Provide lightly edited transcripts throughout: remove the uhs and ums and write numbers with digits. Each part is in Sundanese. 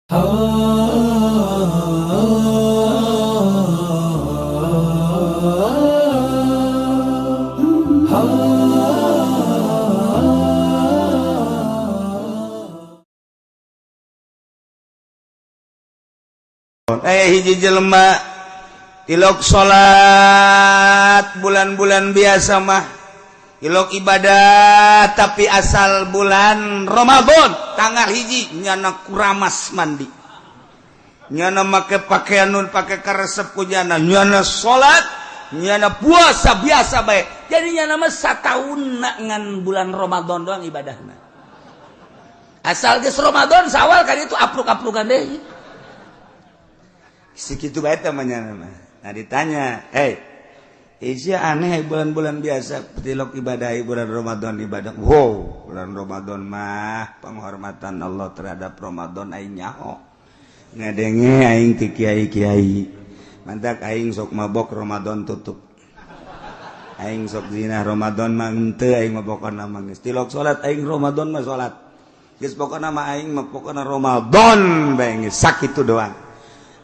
Eh, hiji jelema tilok salat bulan-bulan biasa mah ilok ibadah, tapi asal bulan Ramadan tanggal 1 nyana kuramas mandi, nyana make pakaian nun pake karesep ku nyana, nyana salat, nyana puasa biasa bae. Jadi nyana mah sataun ngan bulan Ramadan doang ibadahna. Asal geus Ramadan, Sawal kan itu apruk-aprukan deh segitu bae teh mah nyana mah. Nah, ditanya, "Hey, Isya aneh, bulan-bulan biasa tilok ibadah, bulan Ramadan ibadah." Wow, bulan Ramadan mah penghormatan Allah terhadap Ramadan. Aing nyaho ngadenge aing ti kiai-kiai, mantak aing sok mabok Ramadan tutup, aing sok zina Ramadan mah henteu, aing mah pokona mah geus tilok salat aing Ramadan mah salat geus, pokona mah aing mah pokona Ramadan bae geus sakitu doang.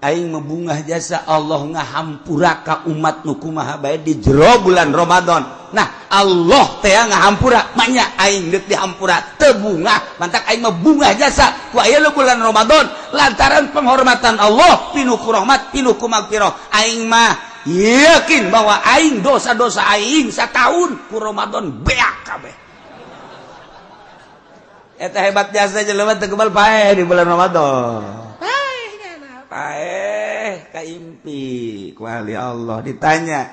Aing mah bungah jasa Allah ngahampura ka umat nu kumaha bae di jero bulan Ramadan. Nah, Allah teh ngahampura manya aing deuk dihampura teu bungah. Mantak aing mah bungah jasa ku aya bulan Ramadan lantaran penghormatan Allah pinuh ku rahmat, pinuh ku magfirah. Aing mah yakin bahwa aing dosa-dosa aing satahun ku Ramadan beak kabeh. Eta hebat jasa jelema teu kebal paeh di bulan Ramadan, paeh kaimpi ku ahli Allah. Ditanya,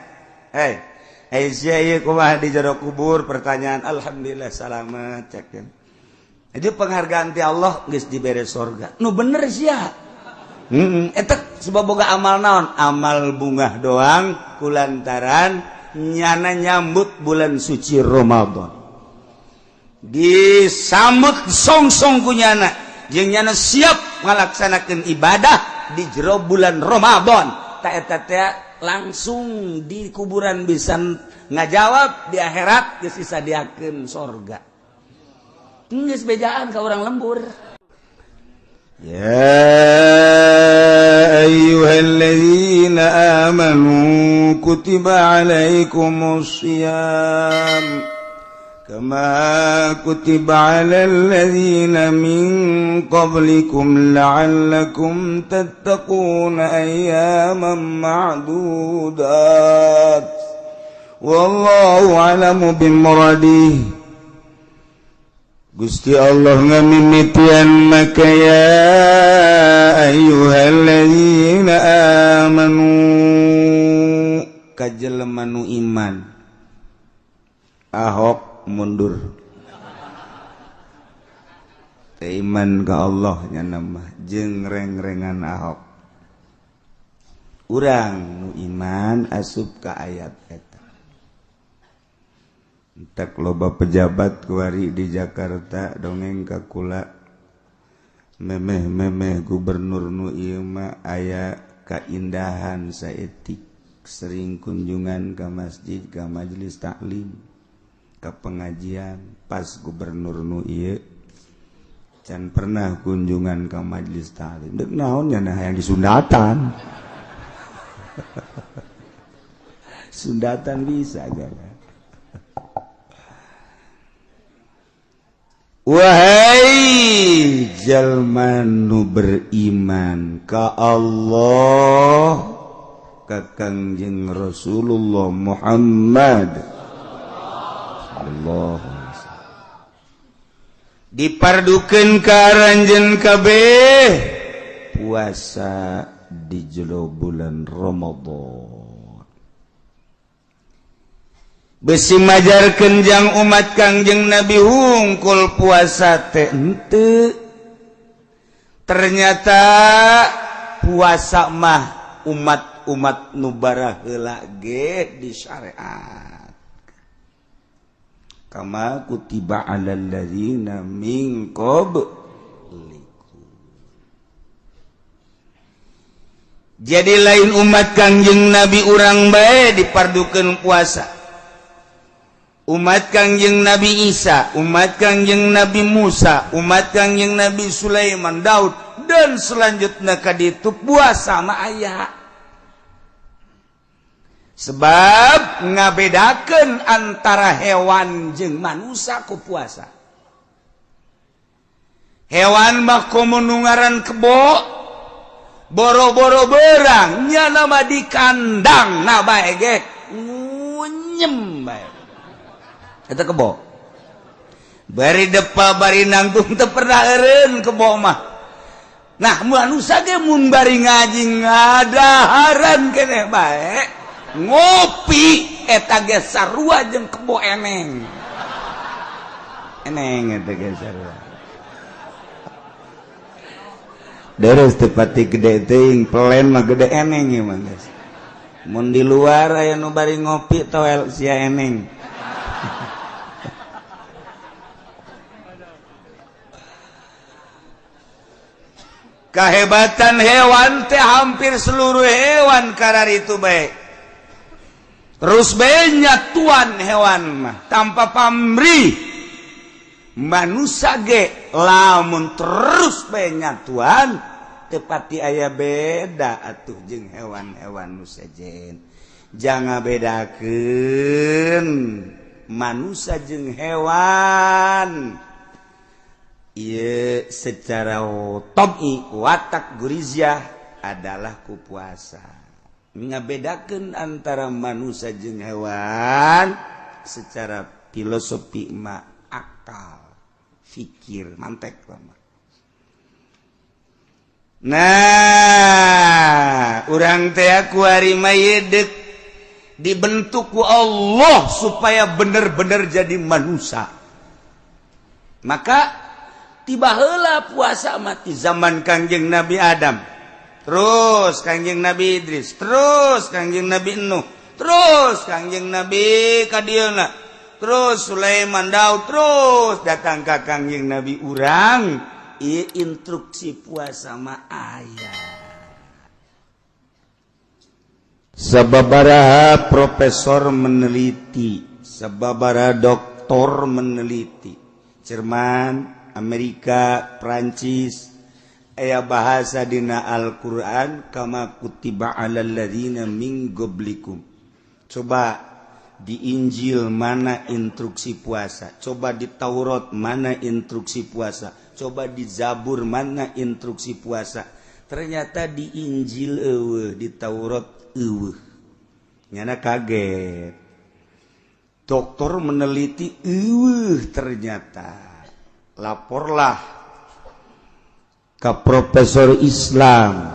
"Hei, Aisyah, ieu kumaha di jero kubur?" Pertanyaan, "Alhamdulillah selamat," cekeun. Jadi penghargaan ti Allah geus dibere sorga. Nu bener sia. Eta sebab boga amal naon? Amal bungah doang kulantaran nyana nyambut bulan suci Ramadan. Disambut song-song ku nyana, jeung nyana siap ngalaksanakeun ibadah di jero bulan Ramadan. Tak eta teh langsung di kuburan bisa ngajawab, di akhirat geus disadiakeun sorga. Geus bejaan ka urang lembur. يا أيها الذين آمنوا كتب عليكم الصيام كما كتب على الذين من قبلكم لعلكم تتقون أياما معدودات والله أعلم بمراده. Gusti Allah ngamimitian maka يا أيها الذين آمنوا ka jelema nu iman. Ahok mundur teh iman ka Allah nya mah jeung reng-rengan Ahok. Urang nu iman asup ka ayat eta. Entek loba pejabat kuari di Jakarta dongeng ka kula, memeh-memeh gubernur nu ieu mah aya kaindahan saetik, sering kunjungan ke masjid, ke majelis taklim, ke pengajian. Pas gubernur nu ieu can pernah kunjungan ke majelis taklim, dek naon? Nya yang disundatan sundatan bisa aja. Wahai jalma nu beriman ka Allah, ka Kangjeng Rasulullah Muhammad sallallahu alaihi wasallam, dipardukeun ka aranjeun kabeh puasa di jero bulan Ramadan. Besi majarkeun jang umat Kangjeng Nabi hungkul puasa teh henteu. Ternyata puasa mah umat-umat nu baraheula ge di syariat, كما كتب على الذين من قبلكم. Jadi lain umat Kangjeng Nabi urang bae dipardukeun puasa. Umat Kangjeng Nabi Isa, umat Kangjeng Nabi Musa, umat Kangjeng Nabi Sulaiman, Daud, dan selanjutnya ka ditu puasa mah aya. Sebab ngabedakeun antara hewan jeung manusia ku puasa. Hewan mah komo nu ngaran kebo, boro-boro berang, nyana mah di kandang na bae ge ngunyem bae. Eta kebo. Bari depa bari nangtung teu pernah eureun kebo mah. Nah, manusia ge mun bari ngaji ngadaharan keneh bae, ngopi eta ge sarua jeung kebo eneng. Eneng eta ge sarua. Deres teu pati gede teuing, pelen mah gede eneng ieu mah geus. Mun di luar aya nu bari ngopi toel sia eneng. Kehebatan hewan teh hampir seluruh hewan karar itu baik. Terus banyak tuan hewan mah tanpa pamrih. Manusia ge lamun terus banyak tuan tepati aya beda atuh jeung hewan-hewan nu sejen. Jangan bedakeun manusia jeung hewan. Ieu secara tabii watak guriziah adalah ku puasa. Ngabedakeun antara manusia jeung hewan secara filosofi mah akal, fikir, mantek lama. Nah, urang teh kuari mah deuk dibentuk ku Allah supaya bener-bener jadi manusia. Maka tiba heula puasa mati zaman Kangjeng Nabi Adam, terus Kangjeng Nabi Idris, terus Kangjeng Nabi Nuh, terus Kangjeng Nabi Kadieuna, terus Sulaiman, Daud, terus datang ka Kangjeng Nabi urang. Ieu instruksi puasa mah aya. Sababaraha profesor meneliti, sababaraha doktor meneliti, Jerman, Amerika, Prancis, aya bahasa dina Al-Qur'an kama kutiba alal ladzina min qablikum. Coba di Injil mana instruksi puasa, coba di Taurat mana instruksi puasa, coba di Zabur mana instruksi puasa. Ternyata di Injil eueuh, di Taurat eueuh. Nyana kaget. Dokter meneliti eueuh ternyata. Laporlah ke profesor Islam,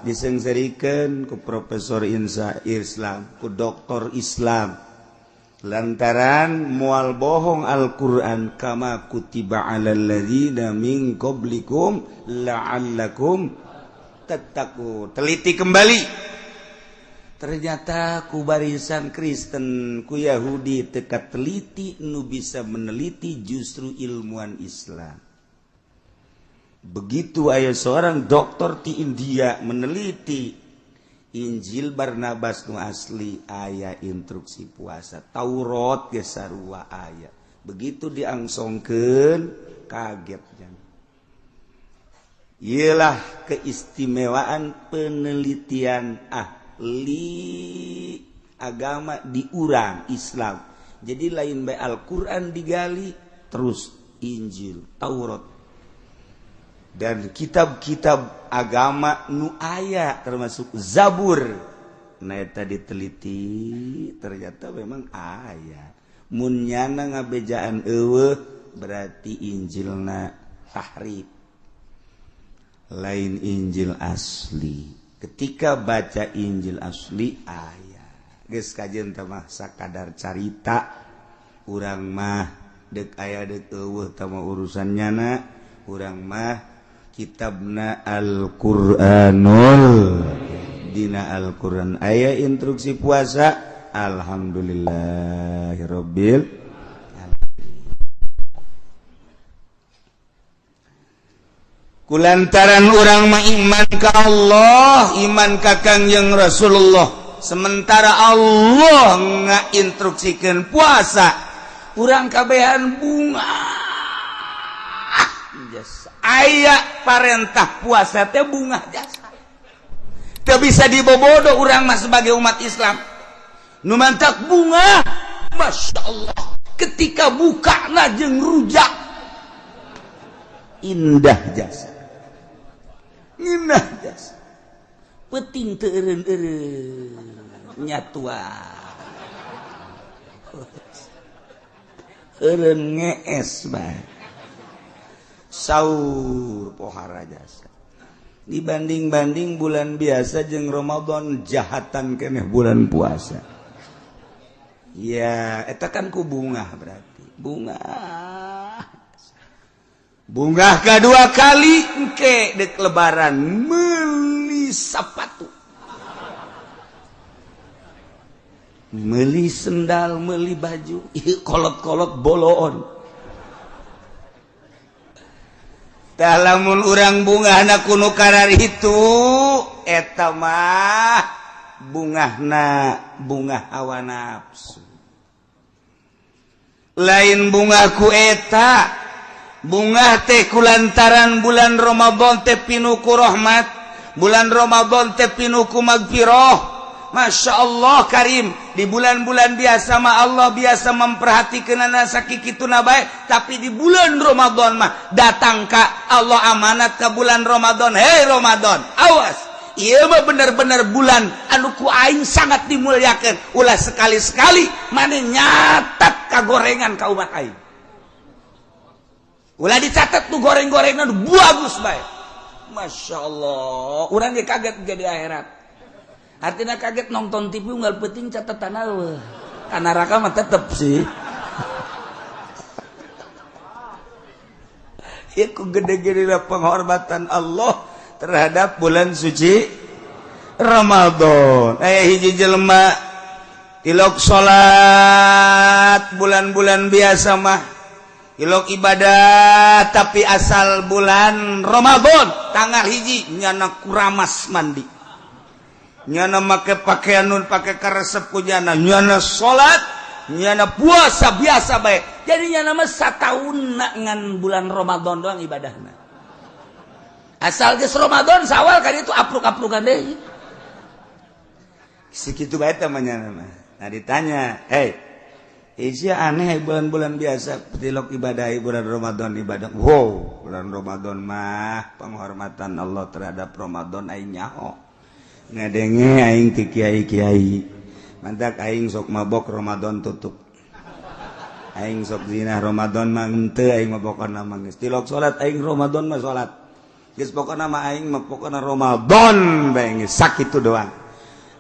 disengserikan ke profesor Insa Islam, ke doktor Islam, lantaran mual bohong Al-Quran kama kutiba alal ladzina min qablikum la'allakum tattaqun. Teliti kembali, ternyata ku barisan Kristen, ku Yahudi teka teliti, nu bisa meneliti justru ilmuwan Islam. Begitu aya seorang doktor di India meneliti Injil Barnabas nu asli aya instruksi puasa, Taurat ge sarua aya. Begitu diangsongkeun kaget jan. Iyalah keistimewaan penelitian ahli agama di urang Islam. Jadi lain bae Al-Qur'an digali, terus Injil, Taurat, dan kitab-kitab agama nu aya termasuk Zabur. Nah eta diteliti ternyata memang aya. Mun nyana ngabejaan eueuh berarti Injilna tahrif, lain Injil asli. Ketika baca Injil asli aya. Geus kajeun teh mah sakadar carita urang mah deuk aya deuk eueuh teh mah urusan nyana. Urang mah kitabna Al-Qur'anul, dina Al-Qur'an aya instruksi puasa. Alhamdulillahirabbil alamin. Kulantaran urang mah iman ka Allah, iman ka Kangjeng Rasulullah, sementara Allah ngainstruksikeun puasa, Urang kabehan bunga jasa. Aya parentah puasa teh bunga jasa. Teu bisa dibobodo urang mah sebagai umat Islam. Nu mantak bunga, Masya Allah. Ketika buka na jeung rujak indah jasa. Indah jasa. Peting teu eureun-eureun nyatua. Eureun ngees bae. Saur pohara jasa. Dibanding-banding bulan biasa jeung Ramadan jahatan keneh bulan puasa. Ya, eta kan ku bungah berarti. Bungah. Bungah kedua kali engke dek lebaran meuli sepatu. Meuli sendal, meuli baju, ieu kolot-kolot boloon. Tah lamun urang bungahna ku nu kararitu eta mah bungahna bungah hawa nafsu. Lain bungah ku eta, bungah teh kulantaran bulan Ramadan teh pinuku rahmat, bulan Ramadan teh pinuku magfirah. Masya Allah Karim, di bulan-bulan biasa mah Allah biasa memperhatikan sakituna baik, tapi di bulan Ramadan mah datang ka Allah amanat ke bulan Ramadan. Hei Ramadan, awas, ieu mah bener-bener bulan anu ku aing sangat dimuliakan. Ulah sekali-sekali maneh nyatat kagorengan ka umat aing. Ulah dicatat tuh goreng-gorengan bagus bae. Masya Allah, urang ge kaget jadi akhirat. Artinya kaget nonton TV unggal penting catatan eueuh. Ka neraka mah tetep sih. Ya ku gede-gede penghormatan Allah terhadap bulan suci Ramadan. Hiji jelema tilok salat bulan-bulan biasa mah ilok ibadah, tapi asal bulan Ramadan tanggal hiji nyana kuramas mandi, nyana make pakaian nun pake karesep ku nyana, nyana salat, nyana puasa biasa bae. Jadi nyana mah sataun ngan bulan Ramadan doang ibadahna. Asal geus Ramadan sawal kan itu apruk-aprukan deui. Segitu bae teh mah nyana mah. Nah ditanya, "Hei, Isya aneh bulan-bulan biasa tilok ibadah bulan Ramadan ibadah." Wow, bulan Ramadan mah penghormatan Allah terhadap Ramadan aing nyaho. Ngadenge aing ti kiai-kiai. Mantak aing sok mabok Ramadan tutup. Aing sok zina Ramadan mah henteu aing mah pokona mah geus tilok salat aing Ramadan mah salat. Geus pokona mah aing mah pokona Ramadan bae geus sakitu doang.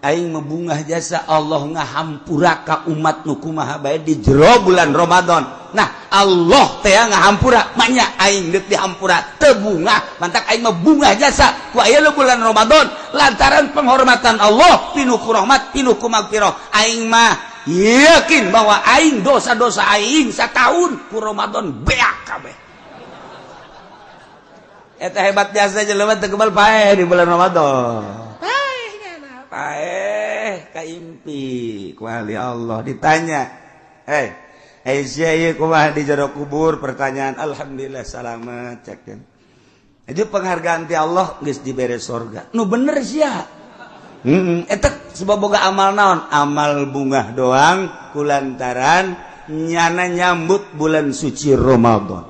Aing mebungah jasa Allah ngahampura ka umat nu kumaha bae di jero bulan Ramadan. Nah, Allah teh ngahampura, manya aing deuk dihampura teu bungah, mantak aing mah bungah jasa ku aya bulan Ramadan lantaran penghormatan Allah pinuh ku rahmat, pinuh ku magfirah. Aing mah yakin bahwa aing dosa-dosa aing sataun ku Ramadan beak kabeh. Eta hebat jasa jelema teu kebal paeh di bulan Ramadan. Paeh kaimpi ku ahli Allah ditanya, "Hei, sia ieu kumaha di jero kubur?" Pertanyaan, alhamdulillah salamet cekeun. Itu penghargaan ti Allah geus dibere sorga. Nu bener sia. Heeh, eta sebab boga amal naon? Amal bungah doang kulantaran nyana nyambut bulan suci Ramadan.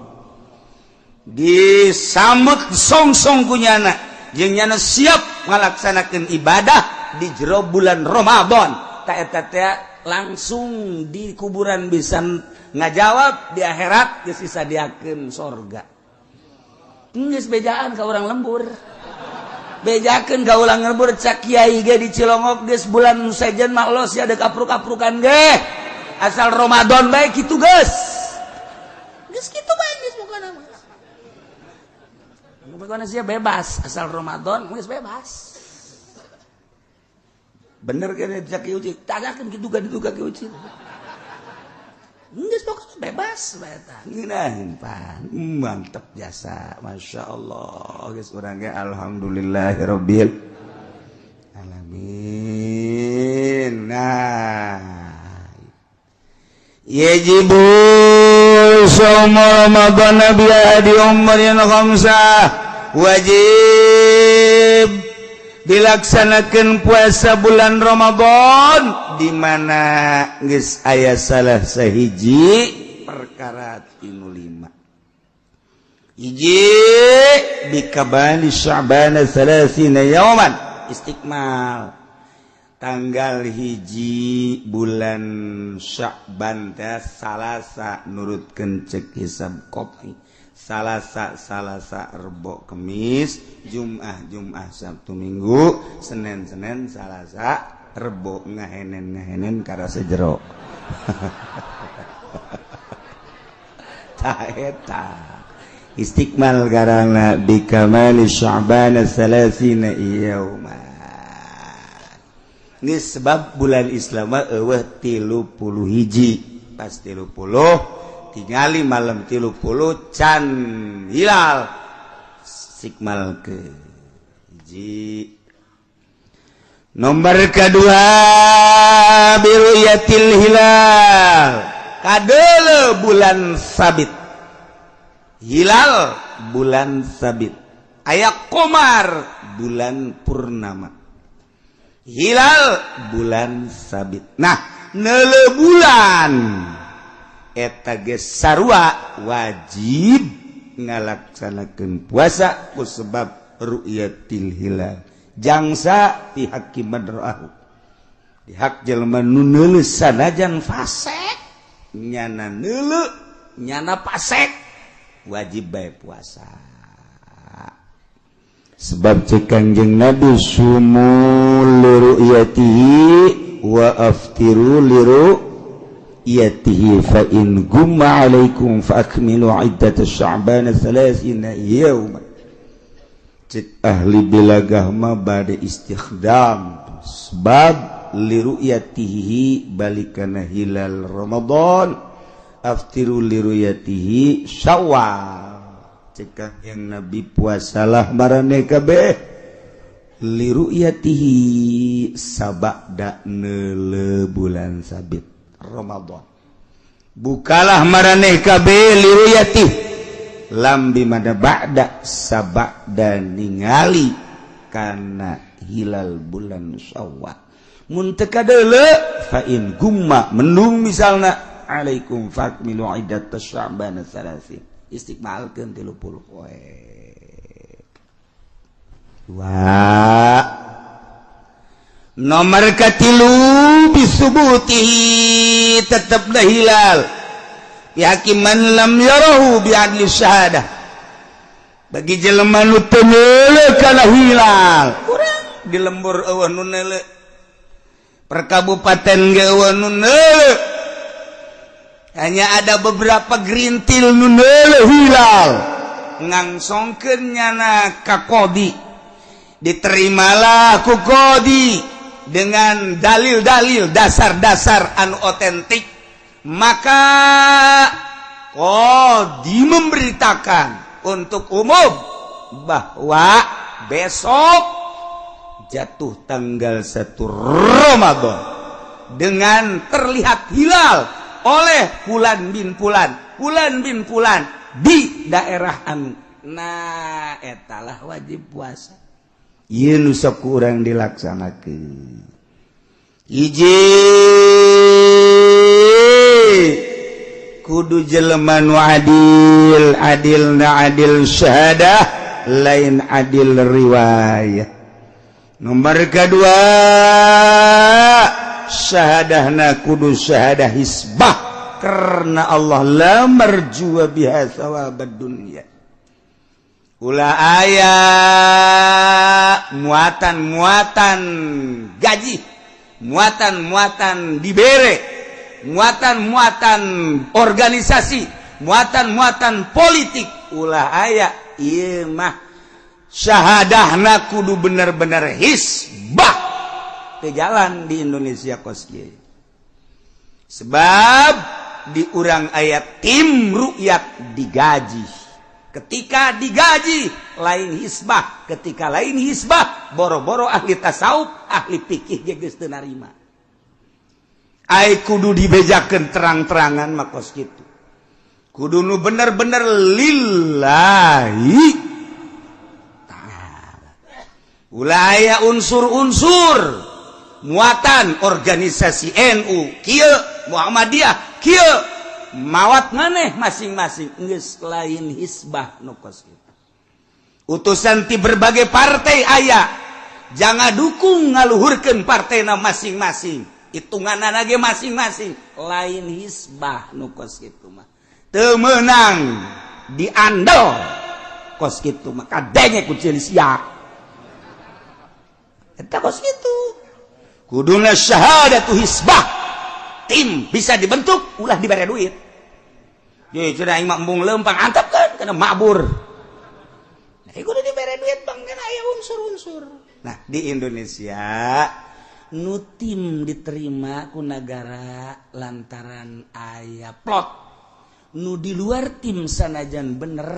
Disambut song-song ku nyana, jeung nyana siap ngalaksanakeun ibadah di jero bulan Ramadan. Tak eta teh langsung di kuburan bisa ngajawab, di akhirat geus disadiakeun sorga. Geus bejaan ka urang lembur, bejakeun ka urang lembur. Cak kiai ge di Cilongok geus bulan sejen mah los ya dek apruk-aprukan ge asal Ramadan bae kitu geus. Geus kitu bae geus pokona mah. Pokona sia bebas asal Ramadan geus bebas. Bener kan cak Ki Uci, tanyakeun kitu ka ditu ka Ki Uci. Geus pokona bebas bae eta. Ngeunaheun pan, mantep jasa. Masya Allah, geus urang ge alhamdulillahirabbil alamin. Nah, Yajibu shaum Ramadan bi ahadi umurin khamsah, wajib dilaksanakan puasa bulan Ramadan di mana geus aya salah sahiji perkara tinu lima. Hiji, bikamali Sya'ban 30 yauman, istikmal tanggal 1 bulan Sya'ban teh Salasa, nurutkeun cek hisab qot'i Salasa, Salasa, Rebo, Kemis, Jum'ah, Jum'ah, Sabtu, Minggu, Senin, Senin, Salasa, Rebo, ngahenen ngahenen karasa jero. Tah, eta istikmal karana bikamali Sya'ban 30 yauma. Ini sebab bulan Islam euweuh 31, pas 30 tingali malam 30 can hilal, istikmal ke hiji. Nomor kedua, biruyatil hilal, kadeuleu bulan sabit, hilal bulan sabit, aya komar bulan purnama, hilal bulan sabit. Nah, neuleu bulan eta geus sarua wajib ngalaksanakeun puasa ku sebab ru'yatil hilal, jangsa pihak man ra'ahu, di hak jelema nu neuleu, sanajan fasek nyana neuleu nyana pasek, wajib bae puasa. Sebab cek Kanjeng Nabi, sumu liru'yatihi wa aftiru liru'yatihi, fa in gumma alaikum fa akmilu iddat sya'ban 30 yawma. Cek ahli bilagah mah bade istikhdam, sebab liru'yatihi balikana hilal Ramadan, aftiru liruyatihi Syawal. Cek Kanjeng Nabi, puasalah maraneh kabeh liruyatihi sabada neuleu bulan sabit Ramadan, bukalah maraneh kabeh liruyati lam bimana ba'da, sabada ningali kana hilal bulan Syawal. Mun teu kadeuleu, fa in gumma, mendung misalna, alaikum fakmilu iddat sya'ban 30, istikmalkeun 30 poe. Dua. Nomor katilu, bisubutihi, tetaplah hilal bi haqqi man lam yarahu bi adli syahadah, bagi jelema nu teu neuleu kana hilal. Urang di lembur euweuh nu neuleu, per kabupaten ge euweuh nu neuleu, hanya ada beberapa gerintil nu neuleu hilal, ngangsongkeun nyana ka qodi, diterimalah ku qodi dengan dalil-dalil, dasar-dasar anu otentik, maka qodi memberitakan untuk umum bahwa besok jatuh tanggal 1 Ramadan dengan terlihat hilal oleh fulan bin fulan, fulan bin fulan di daerah anu. Nah, etalah wajib puasa. Ieu nu sok kurang dilaksanakeun. Hiji, kudu jelema nu adil, adil na adil syahadah, lain adil riwayah. Nomor kedua, syahadahna kudu syahadah hisbah karena Allah, la marjua biha thawabad dunya. Ulah aya muatan-muatan gaji, muatan-muatan dibere, muatan-muatan organisasi, muatan-muatan politik, ulah aya. Ieu mah syahadahna kudu bener-bener hisbah. Ke jalan di Indonesia kos kieu, sebab di urang aya tim rukyat digaji. Ketika digaji lain hisbah, ketika lain hisbah, boro-boro ahli tasawuf, ahli fikih ge geus teu narima. Ai kudu dibejakeun terang-terangan mah kos kitu. Kudu nu bener-bener lillahi ta'ala. Ulah aya unsur-unsur muatan organisasi NU kieu, Muhammadiyah kieu, mawat maneh masing-masing, geus lain hisbah nu kos kitu. Utusan ti berbagai partai aya, jangan dukung ngaluhurkeun partena masing-masing, hitungan lagi masing-masing, lain hisbah nu kos kitu mah, teu meunang diandel kos kitu mah, kadenge ku sia eta kos kitu. Kuduna syahadatu hisbah, tim bisa dibentuk, ulah dibere duit. Ye cenah aing mah embung lempang antap kan kana mabur. Nah, kudu dibere duit bang kan aya unsur-unsur. Nah, di Indonesia nu tim diterima ku negara lantaran aya plot, nu di luar tim sanajan bener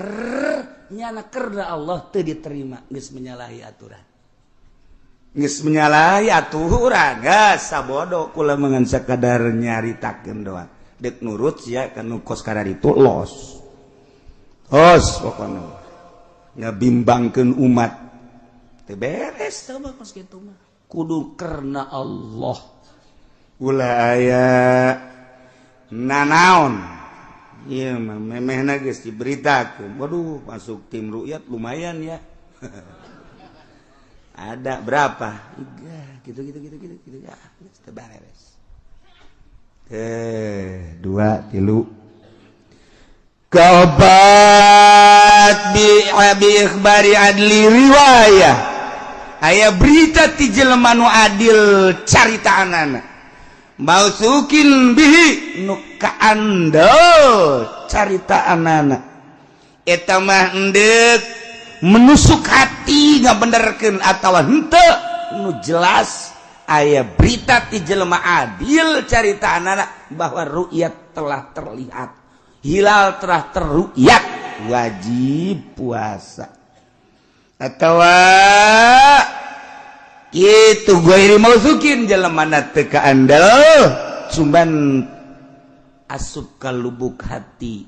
nyana kerna Allah teu diterima, geus menyalahi aturan, geus menyalahi aturan. Geus sabodo kula mengan sakadar nyaritakeun doang, dek nurut sia kan nu kos itu los os pokona ngabimbangkeun umat teu beres teu mah kos kitu mah. Kudu karena Allah, ulah aya nanaon. Ieu mah memehna geus diberitakeun, waduh masuk tim rukyat lumayan ya, ada berapa gitu gitu gitu gitu gitu ya, geus teu beres. Dua tilu kaopat bi abi ikhbari adli riwayah, aya berita ti jelema nu adil caritaanana, mausukin bihi nu kaandel caritaanana, eta mah endek menusuk hati ngabenerkeun atawa henteu, nu jelas aya berita ti jelema adil caritaanana bahwa ru'yat telah terlihat, hilal telah terru'yat, wajib puasa. Atau itu ghairi mausukin, jelema na teu kaandel cuman asup ka lubuk hati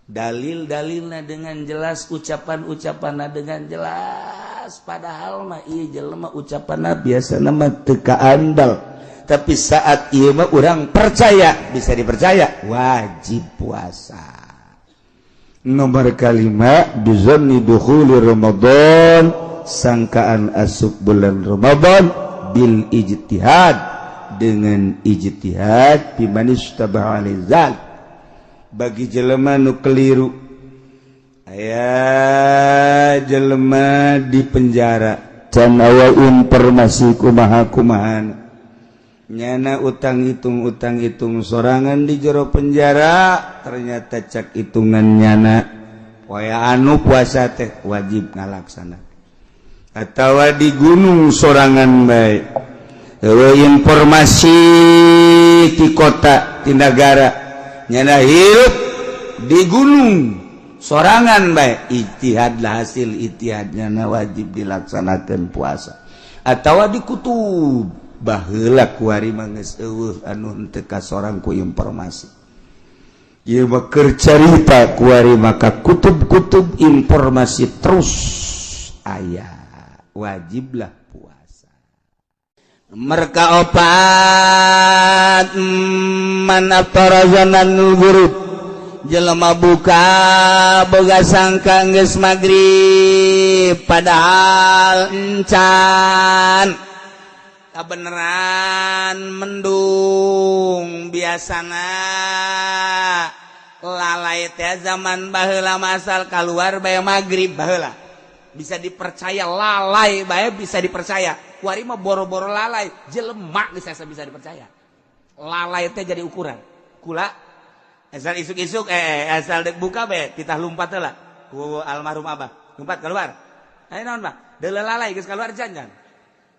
dalil-dalilna dengan jelas, ucapan-ucapanna dengan jelas, padahal mah ieu jelema ucapanna biasana mah teu kaandel, tapi saat ieu mah urang percaya, bisa dipercaya, wajib puasa. Nomor kalima bizanni dukhuli Ramadan, sangkaan asup bulan Ramadan, bil ijtihad, dengan ijtihad, bimanistabah alizal, bagi jelema nu keliru. Aya jelema di penjara can aya informasi kumaha kumaha nyana, utang hitung utang hitung sorangan di jero penjara, ternyata cak hitungan nyana poe anu puasa teh wajib ngalaksana. Atau di gunung sorangan bae, informasi di kota di negara, nyana hirup di gunung sorangan bae, ijtihadlah, hasil ijtihadnya na wajib dilaksanakan puasa. Atau di kutub baheula kuari mah geus eueuh anu henteu kasorang ku informasi. Ieu mah keur carita kuari, maka kutub-kutub informasi terus aya, wajiblah puasa. Mereka opat man aftara zananul ghurub, jelema buka boga sangka geus magrib padahal encan, kabeneran mendung. Biasana lalai teh zaman baheula masal keluar bae magrib baheula bisa dipercaya, lalai bae bisa dipercaya. Kuari mah boro-boro lalai, jelema bisa bisa dipercaya. Lalai teh jadi ukuran kula asal isuk-isuk, asal dek buka bae titah lumpat lah ku almarhum abah, lumpat keluar. Ayo naon bah deuleu lalai geus keluar jangan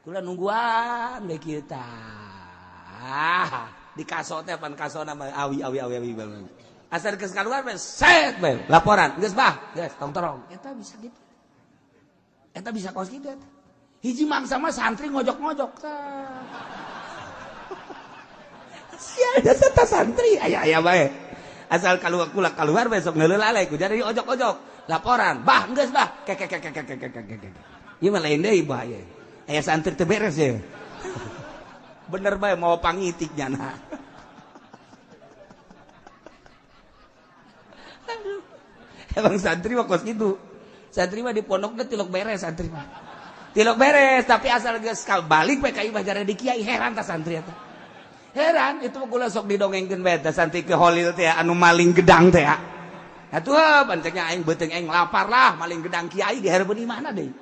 kula nungguan bae kita di kaso teh pan kasona mah awi awi awi awi banget. Asal geus keluar bae set bae laporan geus bah geus tong torong, eta bisa gitu, eta bisa kos gitu. Eta hiji mangsa mah santri ngojok-ngojok tah. Sia jasa ta santri aya aya bae. Asal keluar kula keluar besok ngeuleuh ku jadi ojok-ojok laporan bah geus bah kek kek kek kek kek kek. Ieu mah lain deui bahaya. Aya santri teu beres ye. Bener bae mau pangitik nyana. Emang santri mah kos kitu. Santri mah di pondok teh tilok beres santri mah. Tilok beres tapi asal geus balik we ka imah jare di kiai heran ta santri eta. Heran itu mah kula sok didongengkeun bae teh santri ke Holil teh anu maling gedang teh. Atuh panceknya aing beuteung aing lapar lah maling gedang kiai di hareupeun imahna deui.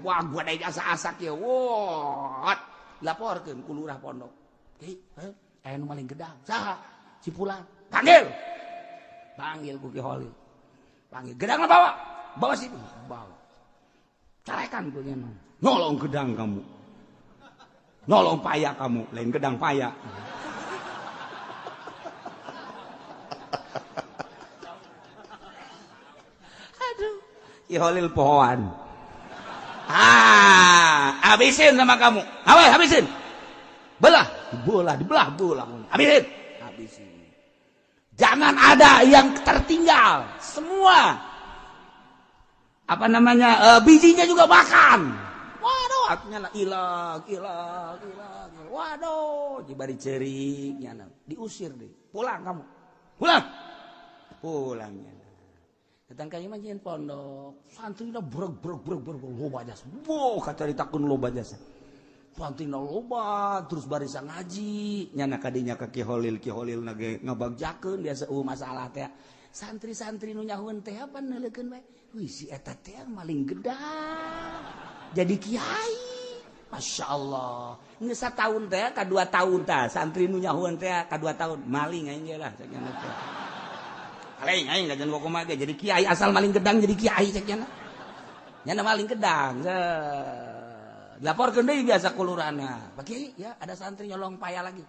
Wah gua deui asa-asak ye. Wah, laporkeun ku lurah pondok. Kiai, aya nu maling gedang. Saha? Si Fulan. Panggil. Panggil ku Ki Holil. Panggil gedangna bawa. Bawa sini. Bawa. Carekan ku nya. Nolong gedang kamu. Nolong paya kamu, lain gedang paya. Aduh, Ki Holil pohoan. Ah, habisin sama kamu. Awas, habisin. Belah, belah, dibelah, belah. Habisin. Habisin. Jangan ada yang tertinggal. Semua. Apa namanya? Bijinya juga makan. Waduh, artinya lah ilang, ilang, ilang. Waduh, jibari cerik nyana. Diusir deh. Pulang kamu. Pulang. Pulang nyana. Datang ka imah jeung pondok. Santrina breg breg breg breg loba jasa. Wah, kacaritakeun loba jasa. Santrina loba terus barisan ngaji. Nyana kadinya ka Ki Holil, Ki Holil na ge ngabagjakeun biasa masalah teh. Santri-santri nu nyahueun teh apa neuleukeun bae. Wih, si eta teh maling gedang. Jadi kiai. Masya Allah. Geus sataun teh ka 2 tahun tah santri nu nyahueun teh ka 2 tahun maling aing ge lah cek nya teh. Maling aing kajian kumaha ge jadi kiai asal maling gedang jadi kiai cek nya. Nya maling gedang. Laporkeun deui biasa ku lurahna. Pak Kiai, ya ada santri nyolong paya lagi.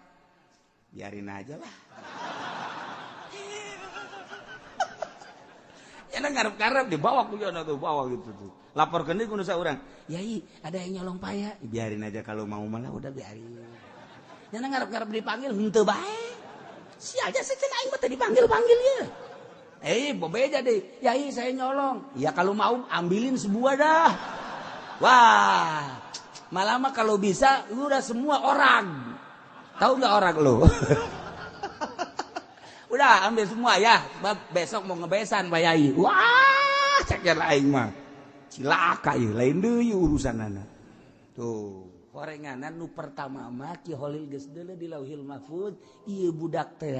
Biarin aja lah. Ya ngarep-ngarep dibawa ku jono tuh, bawa gitu tuh. Laporkeun deui ku nu saurang. Yai, ada yang nyolong paya. Biarin aja kalau mau malah udah biarin. Nya ngarep-ngarep dipanggil henteu bae. Sia aja cenah aing mah teu dipanggil-panggil ye. Bobeja deh. Yai, saya nyolong. Ya kalau mau ambilin sebuah dah. Wah, malah mah kalau bisa lu udah semua orang. Tahu nggak orang lu? Udah ambil semua ya. Besok mau ngebesan Pak Yai. Wah, cek aing mah. Cilaka ieu, lain deui urusanana. Tuh, horenganan nu pertama mah Ki Holil geus deuleu di Lauhil Mahfuz, ieu budak teh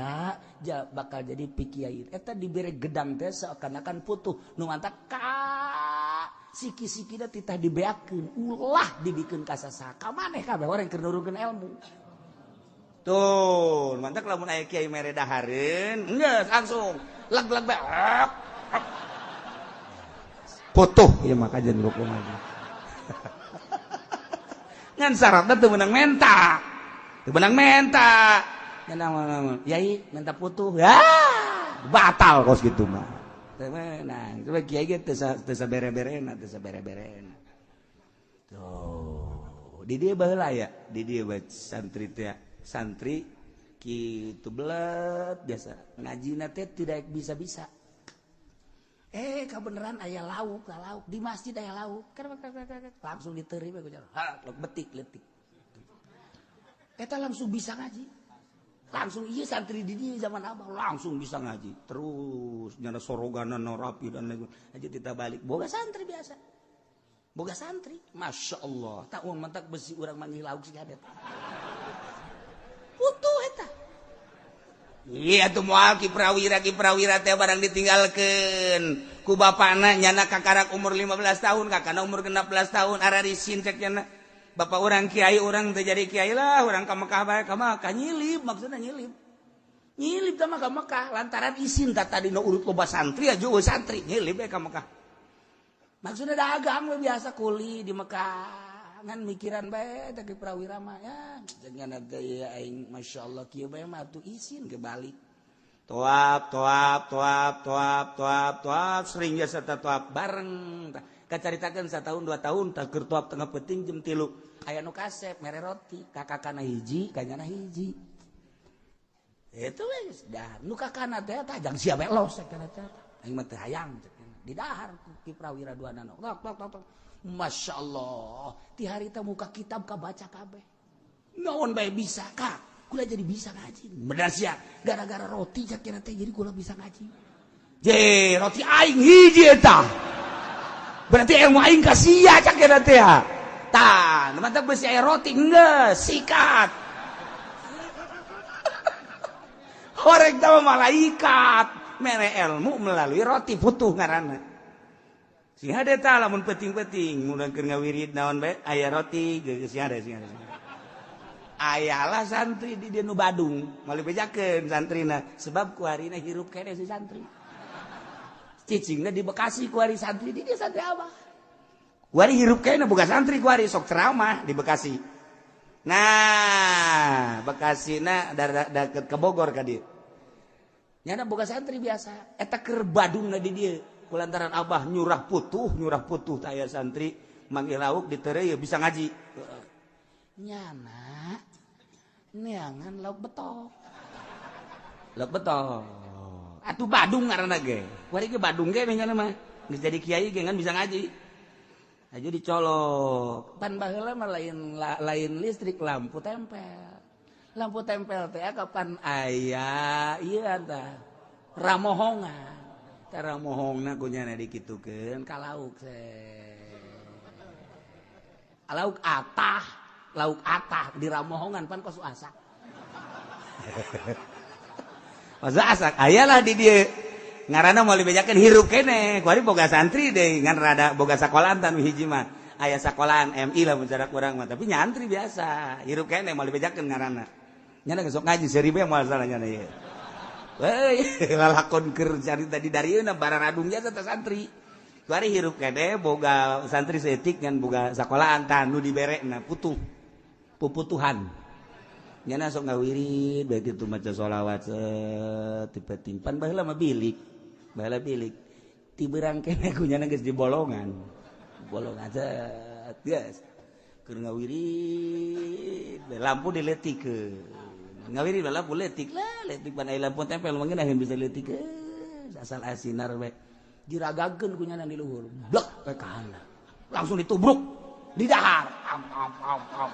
bakal jadi pikiai. Eta dibere gedang teh seakan-akan putuh. Nu mantak ka siki-sikina titah dibeakeun, ulah dibikeun ka sasaha. Ka maneh kabeh orang keur nurunkeun ilmu. Tuh, mantak lamun aya kiai mere dahareun, geus langsung leg-leg bae. Putuh ieu mah kajian kumaha. Ngan syaratna teu meunang menta. Teu meunang menta. Nya yai menta putuh. Ya, batal kos kitu mah. Teu meunang. Coba kiai ge teu sabere-berena, teu sabere-berena. Tuh, di dieu baheula ya, di dieu bae santri teh. Santri kitu belet biasa. Ngajina teh tidak bisa-bisa. Kebenaran aya lauk, lauk di masjid aya lauk. Langsung diterima ku jalan. Ha, betik letik. Eta langsung bisa ngaji. Langsung ieu santri di dieu zaman abah langsung bisa ngaji. Terus nyana soroganan rapi dan lain. Aja kita balik boga santri biasa. Boga santri, Masya Allah. Tak uang mentak besi urang manggih lauk sih hadet. Putuh eta. Iya tuh moal Ki Prawira teh barang ditinggalkeun ku bapana nyana kakarak umur 15 tahun kakana umur 16 tahun ararisin cek nyana bapak urang kiai urang teh jadi kiai lah urang ka Mekah bae ka Mekah nyilip maksudna nyilip nyilip teh mah ka Mekah lantaran isin tah tadi nu urut loba santri aja eueuh santri nyilip bae ka Mekah maksudna dagang we biasa kuli di Mekah ngan mikiran bae teh Ki Prawira mah ya jangan teh aing masyaallah kieu bae mah atuh isin ke balik toap toap toap toap toap toap sering jasa toap bareng kacaritakeun satahun 2 tahun tah keur toap tengah peuting jam 3 aya nu kasep mere roti kakakana hiji kanyana hiji Itu geus dahar. Nu kakana teh tah jang sia bae los cek teh. Aing mah teu hayang cek. Di dahar Ki Prawira duanana. Tok tok tok. Masya Allah, ti harita muka kitab kabaca kabeh. Naon bae bisa kak, kula jadi bisa ngaji. Bener sia, gara-gara roti cak kira teh jadi kula bisa ngaji. Je, roti aing hiji eta. Berarti ilmu aing ka sia cak kira teh. Tah, nu mantap beusi aya roti geus sikat. Horeg teh malaikat mere ilmu melalui roti putuh ngaranna. Sing hade tah lamun penting-penting mun keur ngawirid naon bae aya roti geus sing hade sing hade. Ayalah santri di dieu nu Badung, moal dibejakeun santrina sebab kuarina hirup keneh si santri. Cicingna di Bekasi kuari santri di dieu santri abah. Kuari hirup keneh boga santri kuari sok ceramah di Bekasi. Nah, Bekasina deket ke Bogor ka dieu. Nyana boga santri biasa, eta keur Badungna di dieu. Kulantaran abah nyurah putuh taya santri manggil lauk ditereu bisa ngaji. Nyana neangan lauk betok. Lauk betok. Atuh Badung ngaranna ge. Kuari ge Badung ge nyana mah. Geus jadi kiai ge ngan bisa ngaji. Aju dicolok. Pan baheula mah lain listrik lampu tempel. Lampu tempel teh kapan aya ieu tah ramohongan. Tara mohongna ku nyana dikitukeun ka lauk lauk atah di ramohongan pan kos asak. Kos asak ayalah di dieu ngaranna moal dibejakeun hirup keneh kuari boga santri deui ngan rada boga sakolahan tan hiji mah aya sakolahan MI lah mun cara kurang mah tapi nyantri biasa hirup keneh moal dibejakeun ngaranna nyana geus sok ngaji seribu yang moal salah nyana ieu. Woi, lalakon keur carita di darieuna bararadung jasa teh santri. Kuari hirup keneh boga santri seetik ngan boga sakolahan tah nu diberekna putuh. Puputuhan. Nyana sok ngawirid bae kitu maca sholawat tipe timpan baheula mah bilik. Baheula bilik. Ti beurang keneh ku nyana geus di bolongan. Bolongan set geus. Keur ngawirid lampu diletikeun. Ngawiri lampu letik lah, letik pan aya lampu tempel mah ngeunaheun bisa letik asal asinar we. Diragakeun ku nyana di luhur, blek we ka handap. Langsung ditubruk di dahar. Am am am am.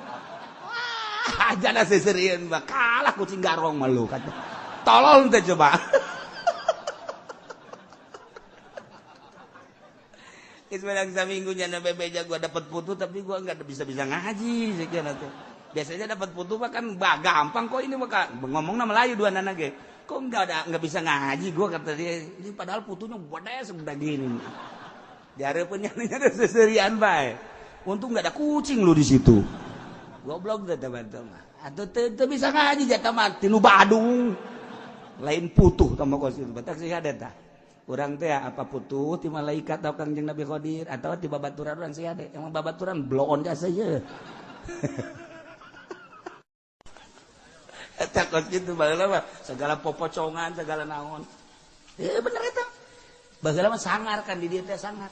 Wah, jana seserieun mah kalah kucing garong mah lu kata. Tolol teh coba. Geus menang saminggu nyana bebeja gua dapat putu tapi gua enggak bisa-bisa ngaji sekian atuh. Biasanya dapat putu mah kan gampang kok ini mah ngomongna Melayu dua nana ge. Kok enggak bisa ngaji gua kata dia. Ini padahal putunya gede segede gini. Dihareupeun nyana seserian bae. Untung enggak ada kucing lu di situ. Goblok teh teman-teman. Atuh teu bisa ngaji jatah mah tinu Badung. Lain putuh tah mah kos itu. Batak sih ada tah. Urang teh apa putuh ti malaikat atau Kangjeng Nabi Khidir atau ti babaturan urang sih ada. Emang babaturan bloon jasa ye. Takut gitu baheula mah segala popocongan segala naon. Bener eta. Baheula mah sangar kan di dieu teh sangar.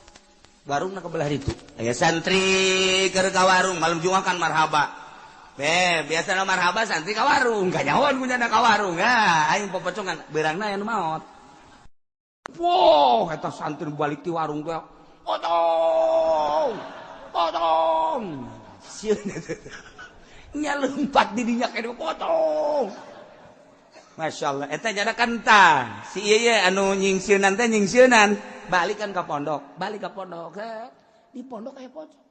Warungna ke belah ditu. Aya santri keur ka warung malam Jumat kan marhaba. Be, biasana marhaba santri ka warung, kanyahoan ku nyana ka warung. Ah, aing popocongan beurangna aya nu maot. Wow, eta santri balik ti warung teh. Potong. Potong. Sieun nya lompat didinya kene potong. Masya Allah, eta nyana kan tah si ieu ye anu nyingsieunan teh nyingsieunan balik kan ka pondok, balik ka pondok. Di pondok aya pocong.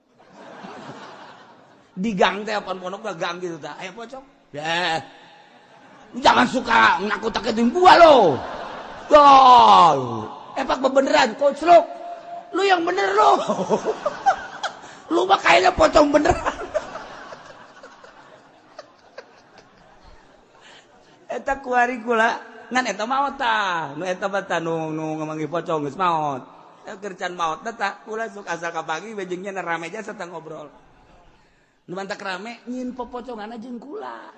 Di gang teh apaan pondok mah gang gitu tah, aya pocong. Ya. Jangan suka nakut-nakutin gua lo. Gol. Epak bebeneran koclok. Lu yang bener lu. Lu mah kayaknya pocong beneran. Eta kuari kula ngan eta maot tah nu eta mah tah nu ngamanggih pocong geus maot. Kercan maot tah kula sok asal ka pagi bejengnya rame jasa tah ngobrol. Nu mantak rame nyin popoconganna jeung kula.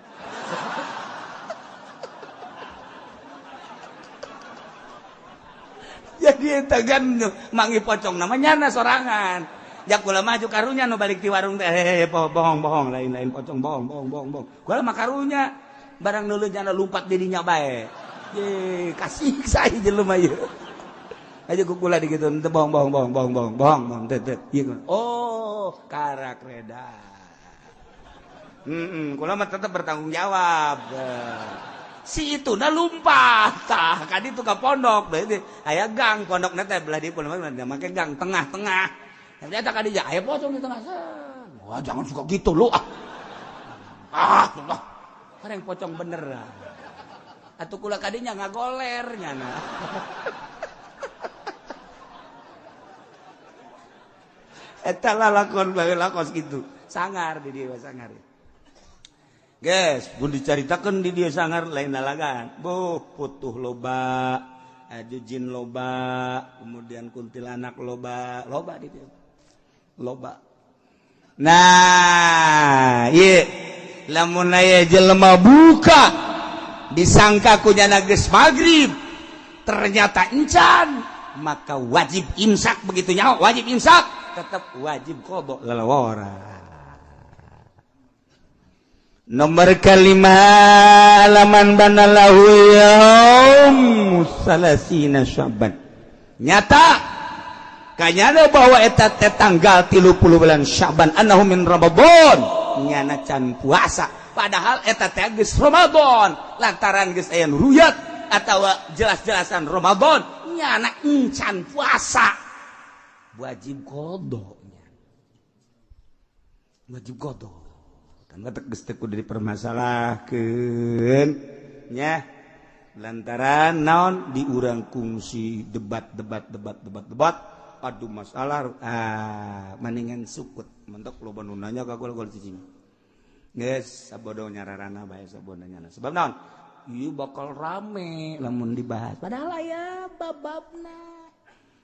Jadi eta kan manggih pocong namanya nyana sorangan. Jak kula maju karunya nu balik ti warung teh bohong bohong lain-lain pocong bohong bohong bohong bohong. Kula mah karunya. Barang neuleuh nyana lumpat dirinya bae. Ye, kasih saya jelema ieu. Aja ku kula digitu, teu bohong bohong bohong bohong bohong bohong bohong teu teu. Oh, karak reda. Kula mah tetep bertanggung jawab. Si itu na lumpat tah kan itu ka pondok berarti aya gang pondokna teh belah di pondok make gang tengah-tengah. Ternyata ka dieu aya pocong di tengah. Wah, jangan suka gitu lu ah. Ah, Allah. Kareng pocong bener. Atuh kula kadinya ngagoler nyana. Eta lalakon baheula kos kitu. Sangar di dieu sangar. Guys, pun dicaritakeun di dieu sangar lain lalagan. Buh, putuh loba, aju jin loba, kemudian kuntilanak loba, loba di dieu. Loba. Nah, ieu lamun aya jelema buka disangka ku nyana geus magrib, ternyata encan, maka wajib imsak begitu nyaho, wajib imsak, tetap wajib qada lalawara. Nomor kelima laman banalahu yaum salasina Sya'ban. Nyata kanyana bahwa eta teh tanggal 30 bulan Sya'ban annahu min Ramadan, nyana can puasa padahal eta teh geus Ramadan lantaran geus aya nu ruyat atawa jelas-jelasan Ramadan nyana encan puasa wajib qada nya. Wajib qada. Geus teu kudu dipermasalahkeun nya lantaran naon di urang kungsi debat debat debat debat debat adu masalah ah mendingan sukut mentok loba nu nanya ka kula cicing geus sabodo nyararana bae sabodo nyana sebab naon ieu bakal rame lamun dibahas padahal aya bababna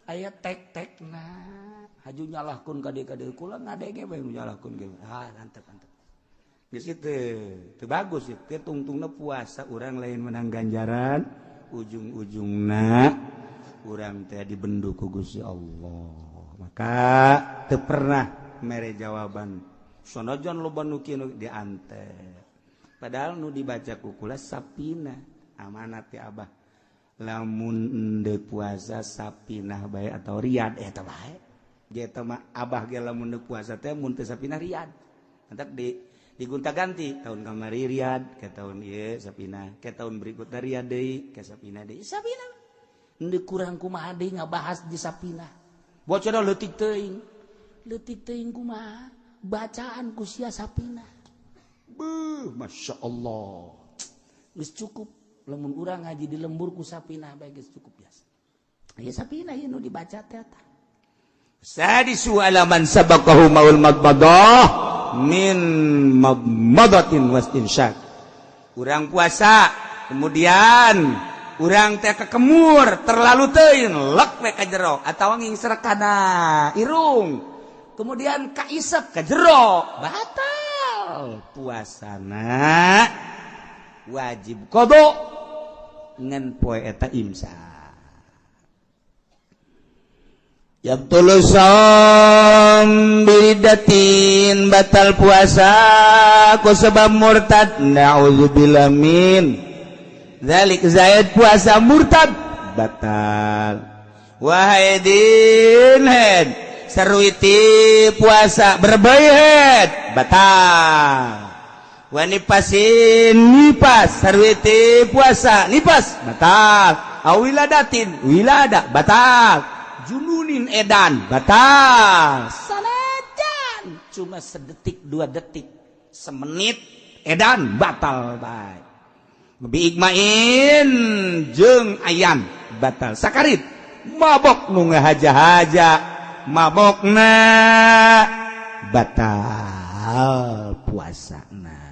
aya tek-tekna haju nyalahkeun ka dieu kula ngadege bae nyalahkeun ge ah antep antep geus kitu teu bagus ieu teh tungtungna puasa urang lain menang ganjaran ujung-ujungna urang teh dibendu ku Gusti Allah maka teu pernah mere jawaban sanajan loba nu kieu diante padahal nu dibaca ku kula sapina amanat ti abah lamun endeu puasa sapinah bae atau riyad eta bae ge eta mah abah ge lamun endeu puasa teh mun teu sapinah riyad entak di digonta-ganti tahun kamari riyad ke tahun ieu sapina ke tahun berikutna riyad deui ke sapina deui sapina endeu kurang kumaha deui ngabahas di sapina bocor leutik teuing kumaha bacaan ku sia sapina beuh Masya Allah geus cukup lamun urang ngaji di lembur ku sapina bae geus cukup biasa ieu sapina ieu nu dibaca teh eta sadisu alaman sabaqahu maul madmadah min madmadatin wastinsyak. Urang puasa kemudian urang teh kekemur terlalu teuing lek we ka jero atawa ngingsrek kana irung kemudian kaisep ka jero batal puasana wajib qada ngan poe eta imsak. Yabtulu shaum biridatin batal puasa ku sebab murtad na'udzubillah min dzalik zaid puasa murtad batal wahaidin head sarwiti puasa berbayat batal wanipasin nipas sarwiti puasa nipas batal awiladatin wilada batal jununin edan batal sanajan cuma sedetik dua detik semenit edan batal bae biigmain jeung ayam batal sakarit mabok nu ngahaja-haja mabokna batal puasana.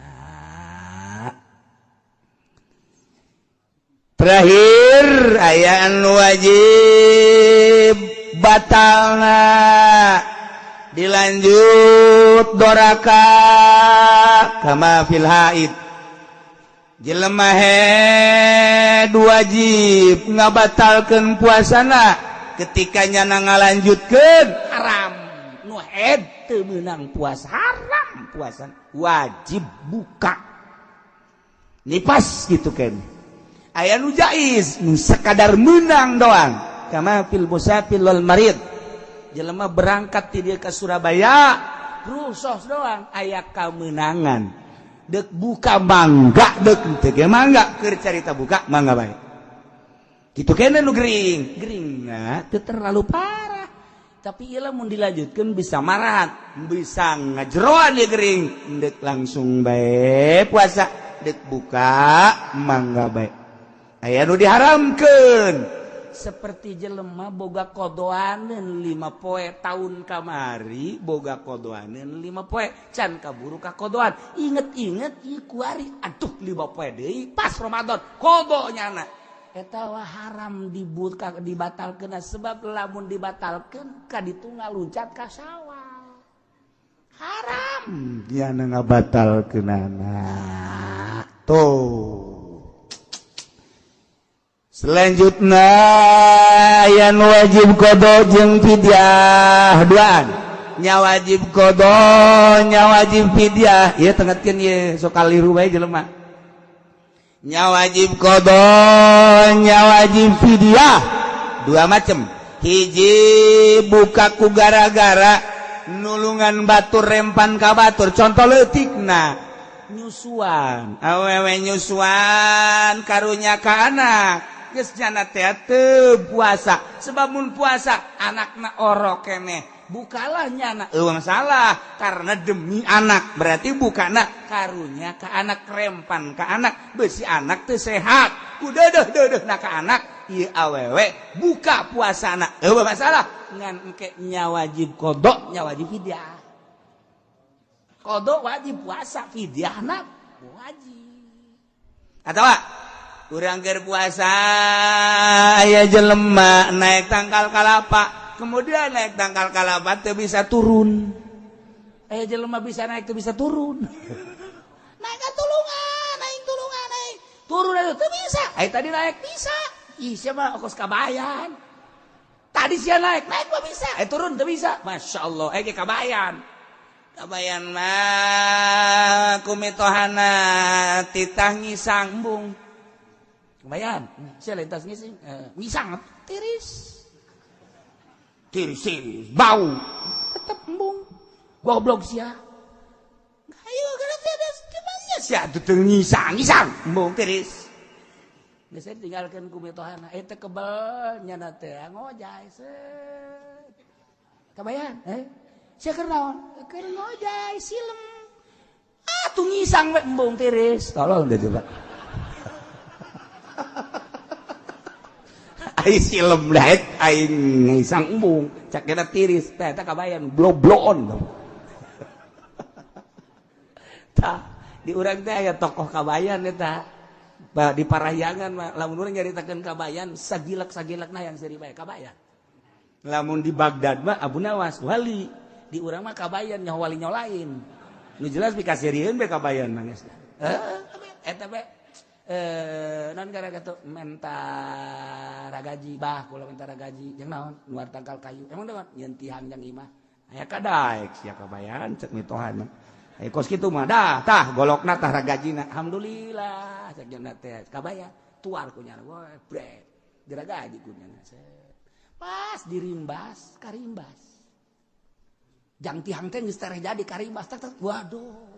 Terakhir aya anu wajib batalna dilanjut doraka kama fil haid jelema head wajib ngabatalkeun puasana ketika nyana ngalanjutkeun haram nu head teu meunang puasa haram puasa wajib buka. Nipas gitu kan. Aya nu jaiz nu sekadar menang doang. Kama fil musafir wal marid. Jelema berangkat ti dia ke Surabaya, rusuh doang aya kamenangan. Dek buka mangga dek teu ge mangga keur carita buka mangga bae. Kitu kene nu gering, geringna teu terlalu parah. Tapi ieu lamun dilanjutkeun bisa marat, bisa ngajeroan ieu gering. Dek langsung bae puasa, dek buka mangga bae. Aya nu diharamkeun. Seperti jelema boga kodoaneun 5 poe tahun kamari boga kodoaneun 5 poe can kaburu ka kodoan inget-inget ieu kuari aduh 5 poe deui pas Ramadan kodo nyana eta wah haram dibuka dibatalkeun sebab lamun dibatalkeun ka ditu ngaluncat ka sawah haram nyana ngabatalkeunana tuh. Selanjutnya yang wajib qada jeung fidyah duaan. Nya wajib qada, nya wajib fidyah. Ieu tengetkeun ieu sok kaliru bae jelema. Nya wajib qada, nya wajib fidyah. Dua macam. Hiji buka ku gara-gara nulungan batur rempan ka batur. Contoh leutikna nyusuan. Awewe nyusuan karunya ka anak. Geus jana teh teu puasa sebab mun puasa anakna orok keneh bukalah nyana eueuh masalah karena demi anak berarti bukana karunya ka anak rempan ka anak beusi anak teu sehat ku deudeuh-deudeuhna ka anak ieu awewe buka puasana eueuh masalah ngan engke nya wajib qada nya wajib fidyah qada wajib puasa fidyahna wajib atawa urang keur puasa aya jelema naik tangkal kalapa kemudian naik tangkal kalapa teu bisa turun aya jelema bisa naik teu bisa turun naik ka tulungan naik tulungan naik turun atuh teu bisa aya tadi naik bisa ih sia mah kos kabayan tadi sia naik naik mah bisa aya turun teu bisa masyaallah aya ge kabayan kabayan mah kumitohana titah ngisang embung. Lumayan, saya lintas ngising, ngisang tiris, tiris, tiris, bau, tetap embung, goblok sia. Ayo, kalau tiada, gimana sia tuh ngisang, ngisang, embung tiris. Geus tinggalkeun ku mitohana, eta kebel nyana teh ngojay set. Kabayan, sia keur naon? Keur ngojay silem. Ah, tuh ngisang we embung tiris. Tolong deh coba. Ai silem daek aing ngisang embung cak kena tiris teh eta kabayan blobloon tah di urang teh aya tokoh kabayan eta di Parahyangan mah lamun urang nyaritakeun kabayan sagilak-sagilakna yang seuri bae kabayan lamun di Baghdad mah Abu Nawas wali di urang mah kabayan nyaho wali nyaho lain nu jelas pikaseurieun bae kabayan mah geus eta bae non gara gitu menta ragaji bah kula menta ragaji jeung naon nuar tangkal kayu emang naon nyeun tihang jeung imah aya kadaek sia kabayan cek mitohana aya kos kitu mah dah tah golokna tah ragajina alhamdulillah cek jeung teh kabayan tuar ku nyana we brek diragaji ku nyana pas dirimbas karimbas jang tihang teh geus tereh jadi karimbas tak waduh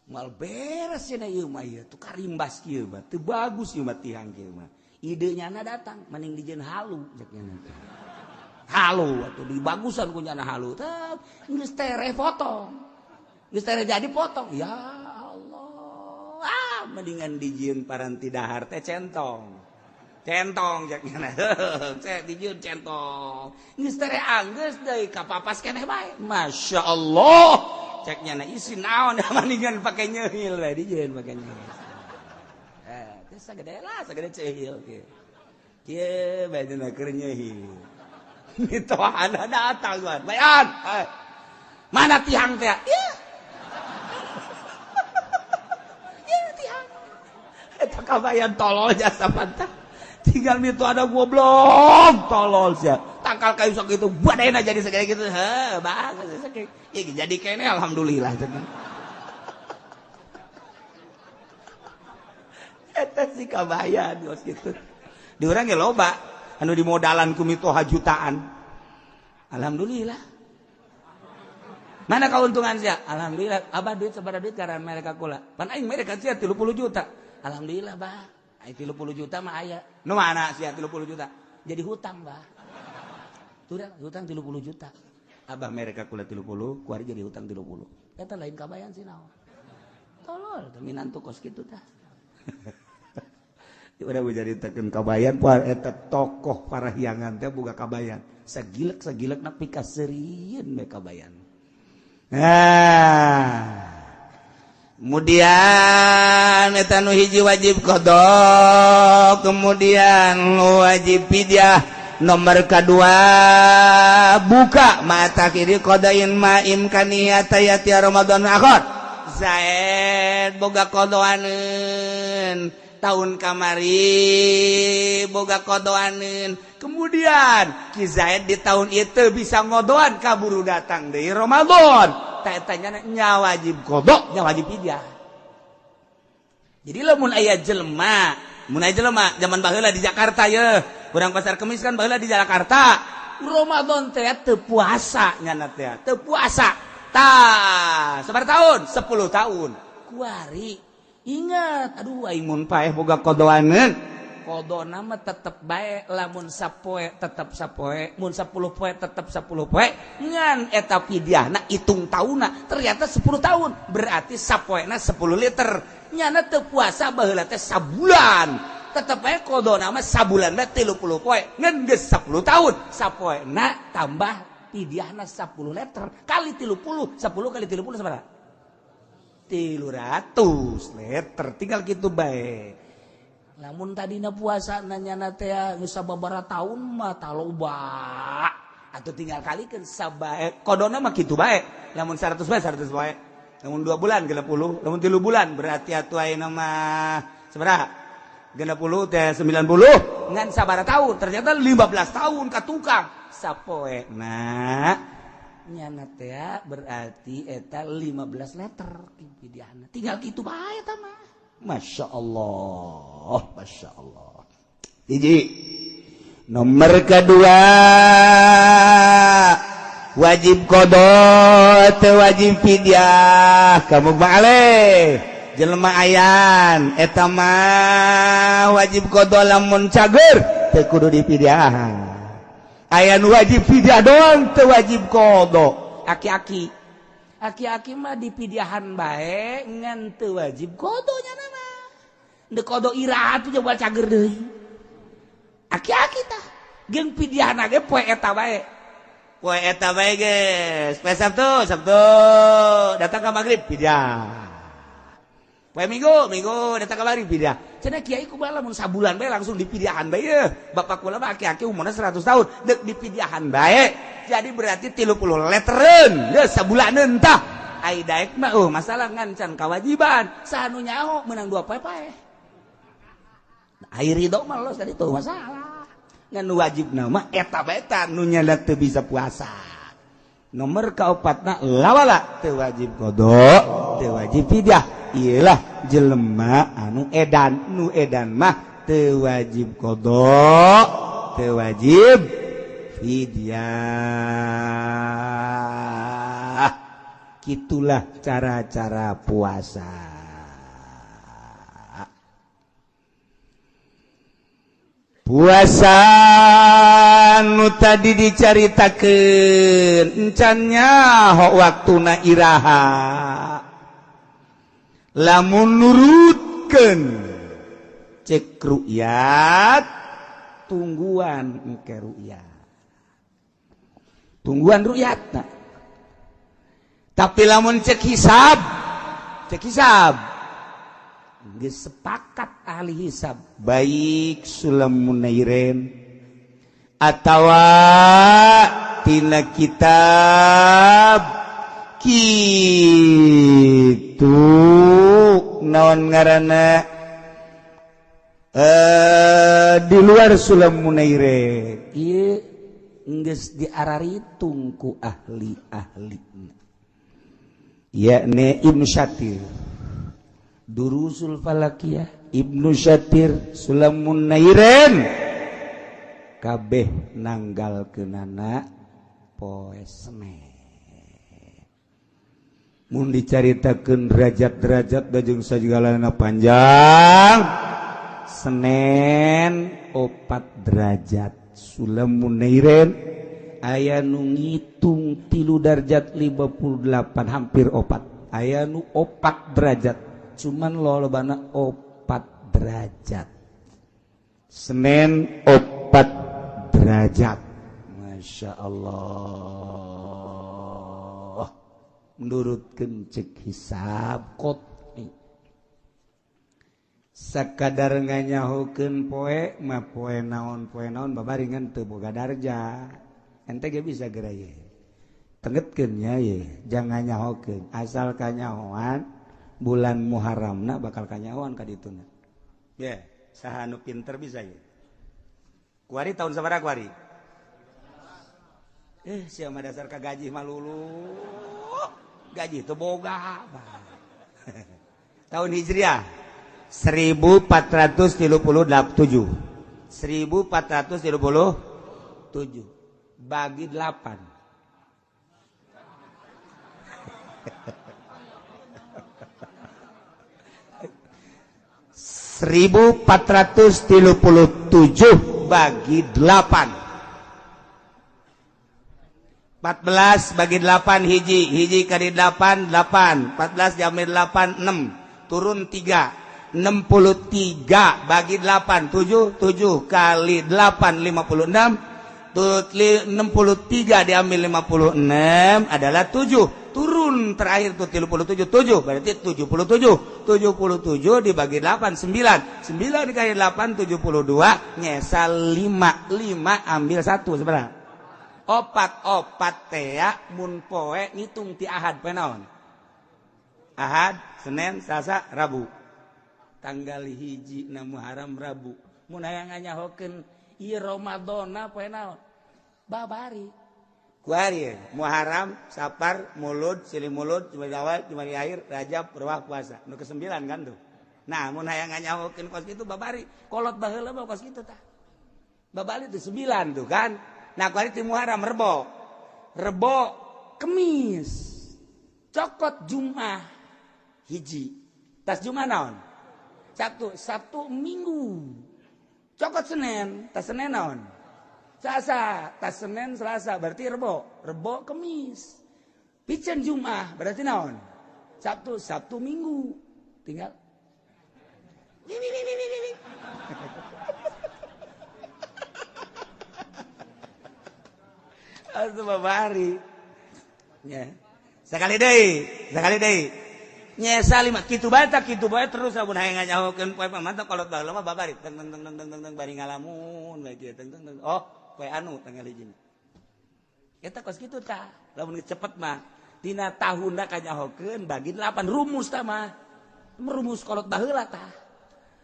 mal beres cenah ieu mah ieu tuh karimbas kieu mah teu bagus ieu mah tihang kieu mah ide nyana datang mending dijieun halu cek nyana halu atuh dibagusan ku nyana halu teh geus tereh potong geus tereh jadi potong ya Allah ah mendingan dijieun paranti dahar teh centong centong cek nyana cek dijieun centong geus tereh anggeus deui kapapas keneh bae masyaallah ceknya na isi naon mendingan pakai nyehil we dijieun pakai nyehil teh sagede lah sagede cehil kieu kieu bae dina keur nyehil mitohana datang bayan mana tihang teh ieu ieu tihang eta kabayan tolol jasa pantah tinggal mito ada goblok tolol sia tangkal kayu sok itu badena jadi segede gitu heh bagus sakit. Ya, jadi kene alhamdulillah. Si kabayan geus kitu. Di urang ge loba anu dimodalan ku mitoha jutaan. Alhamdulillah. Mana keuntungan sia? Alhamdulillah, abah duit sabaraha duit karena mereka kula. Pan aing mereka sia 30 juta. Alhamdulillah, bah. Aing 30 juta mah aya. Nu mana sia 30 juta? Jadi hutang, bah. Hutang 30 juta. Abah mereka kula 30, kuari jadi hutang 30. Eta lain kabayan sih naon. Tolol, minantu kos kitu tah. Udah dicaritakeun kabayan poe eta tokoh parahyangan teh boga kabayan. Sagilek-sagilek na pikaseurieun we kabayan. Nah, kemudian eta nu hiji wajib qada, kemudian wajib fidyah. Nomor kedua buka mata kiri qadain ma imkaniyata yati Ramadan akhir. Zaid boga qadaankeun tahun kamari boga qadaankeun. Kemudian Ki Zaid di tahun itu bisa ngodoan kaburu datang deui Ramadan. Tah eta nya wajib qada, nya wajib fidyah. Jadi lamun aya jelema, mun aya jelema zaman baheula di Jakarta ye, urang pasar Kemis kan baheula di Jakarta. Ramadan teh teu puasa nyana teh, teu puasa. Tah, sabaraha tahun? 10 tahun. Kuari ingat, aduh aing mun paeh boga qadaankeun. Qadona mah tetep bae lamun sapoe tetep sapoe, mun 10 poe tetep 10 poe, ngan eta fidyahna hitung taunna ternyata 10 tahun, berarti sapoena 10 liter. Nyana teu puasa baheula teh sabulan. Tetep bae qadona mah sabulan mah 30 poe, ngan geus 10 tahun, sapoena tambah fidyahna 10 liter kali 30, 10 kali 30 sabaraha? 300 liter, tinggal gitu bae. Lamun tadina puasa nanya teh geus sababaraha tahun mah taloba. Atau tinggal kalikeun sabae qadona mah kitu bae. Lamun 100 bae 100 bae. Lamun 2 bulan 60, lamun 3 bulan berarti atuh ayeuna mah sabaraha? 60 teh 90 ngan sabaraha tahun? Ternyata 15 tahun ka tukang sapoe. Nah, nyana teh berarti eta 15 liter fidyahna. Tinggal kitu bae eta mah. Masya Allah, Masya Allah. Hiji. Nomor kedua wajib qada teu wajib fidyah. Kamu balik jelema ayan eta mah wajib qada lamun cager teu kudu dipidyahan. Ayan wajib fidyah doang teu wajib qada. Aki-aki. Aki-aki mah dipidyahan bae ngan teu wajib qada nya mah. Deuk qada iraha tuh coba cager deui. Aki-aki tah jeung pidyahna ge poe eta bae. Poe eta bae geus. Poe Sabtu, Sabtu datang ka magrib pidyah. Poe Minggu, Minggu datang ka magrib pidyah. Cenah kiai kumaha lamun sabulan bae langsung dipidyahan bae yeuh. Bapak kula mah aki-aki umurna 100 tahun deuk dipidyahan bae. Jadi berarti 30 leteren geus sabulaneun tah. Ai daek mah masalah ngan can kawajiban. Saha nu nyaho meunang 2 poe paeh. Ai ridho mah los tadi tuh masalah. Ngan wajibna mah eta bae ta nu nyana teu bisa puasa. Nomor kaopatna lawala teu wajib qada, teu wajib fidyah. Iyalah jelema anu edan, nu edan mah teu wajib qada, teu wajib fidyah. Kitulah cara-cara puasa. Puasa nu tadi dicaritakeun encan nyaho waktuna iraha. Lamun nurutkeun cek ru'yat tungguan engke ru'yat. Tungguan ru'yatna. Tapi lamun cek hisab geus sepakat ahli hisab baik Sulam Munairin atawa tina kitab kitu naon ngaranna di luar Sulam Munairin ieu geus diararitung ku ahli-ahli yakni Ibnu Syatir Durusul Falakiyah Ibnu Syatir Sulamun Nairen kabeh nanggalkeunana poe Senin. Mun dicaritakeun derajat-derajat jeung sagalana panjang. Senin 4 derajat Sulamun Nairen aya nu ngitung 3 derajat 58 hampir 4 aya nu 4 derajat cuman lolobana 4 derajat. Senin 4 derajat. Masya Allah. Menurutkeun cek hisab qot'i. Sakadar nganyahokeun poe mah poe naon babaringan teu boga darjah. Ente ge bisa geura ye. Tengetkeun nya ye, jangan nyahokeun. Asal kanyahoan bulan Muharramna bakal kanyahoan ka dituna. Ye, saha nu pinter bisa ye. Kuari tahun sabaraha kuari? Sia mah dasar ka gaji mah lulu. Gaji teu boga. Tahun Hijriah 1437. 1437 bagi 8. 1437 bagi 8. 14 bagi 8 hiji, hiji kali 8 8, 14 diambil 8 6, turun 3. 63 bagi 8 7, 7 kali 8 56, 63 diambil 56 adalah 7, turun terakhir tuh 37, 7 berarti 77, 77 dibagi 8 9, 9 dikali 8 72, nyesal 5, 5 ambil 1 sebenarnya. Opat tea mun poe ngitung ti Ahad poe naon? Ahad, Senin, Selasa, Rabu. Tanggal 1 na Muharram Rabu. Mun hayang nganyahokeun ieu Ramadana poe naon? Babari. Kuari Muharram, Sapar, Mulud, Silih Mulud, Jumadi Awal, Jumadi Akhir, Rajab, Ruwah, puasa. Nu ke-9 kan tuh. Nah, mun hayang nganyahokeun kos kitu babari. Kolot baheula mah kos kitu tah. Babari tuh 9 tuh kan. Nah, kuari ti Muharram Rebo. Rebo Kemis. Cokot Jumat hiji. Tas Jumat naon? Sabtu, Sabtu Minggu. Cokot Senin, tas Senin naon? Selasa, tas Senin Selasa berarti Rebo, Rebo Kemis. Piceun Jumat berarti naon? Sabtu, Sabtu Minggu. Tinggal Atuh babari. Ya. Sekali deui. Nyesa lima kitu bae tah kitu bae terus amun hayang nganyahokeun poe mantap kolot baheula mah babari teng teng teng teng teng bari ngalamun bae kieu teng teng teng. Oh, poe anu tanggal hiji. Eta kos kitu tah. Lamun cepet mah dina tahunna kanyahokeun bagi 8 rumus tah mah. Rumus kolot baheula tah.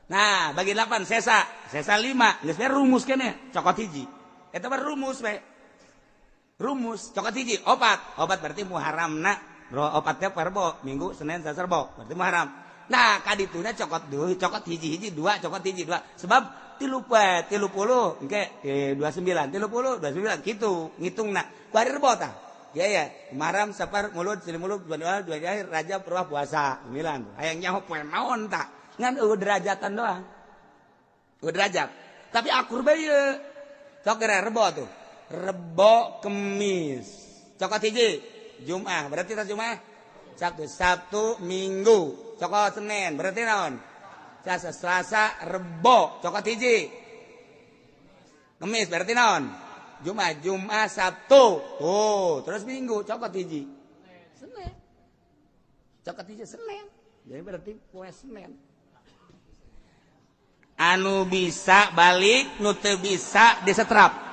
Nah, bagi 8 sesa, sesa 5, geus rumus keneh cokot hiji. Eta mah rumus we. Rumus cokot hiji opat, opat berarti Muharramna opatnya Rebo, Minggu, Senin, Selasa, Rebo berarti Muharram. Nah, kadituna cokot deui, cokot hiji-hiji dua, cokot hiji dua. Sebab 30 engke 29, 30 29 kitu ngitungna. Kuari Rebo tah. Ya ya, Muharram, Sapar, Mulud, Silih Mulud, Jumadi Awal, Jumadi Akhir, Rajab, Ruwah, puasa 9. Hayang nyaho poe naon tah? Ngan eueuh derajatan doang. Eueuh derajat. Tapi akur bae ye. Sok geura Rebo tuh. Rebo Kemis. Cokot hiji Jumat, berarti tas Jumat Sabtu, Sabtu Minggu. Cokot Senin, berarti naon? Selasa, Selasa Rebo, cokot hiji. Kemis berarti naon? Jumat, Jumat Sabtu. Oh, terus Minggu cokot hiji. Senin. Cokot hiji Senin. Jadi berarti poe Senin. Anu bisa balik, nu teu bisa disetrap.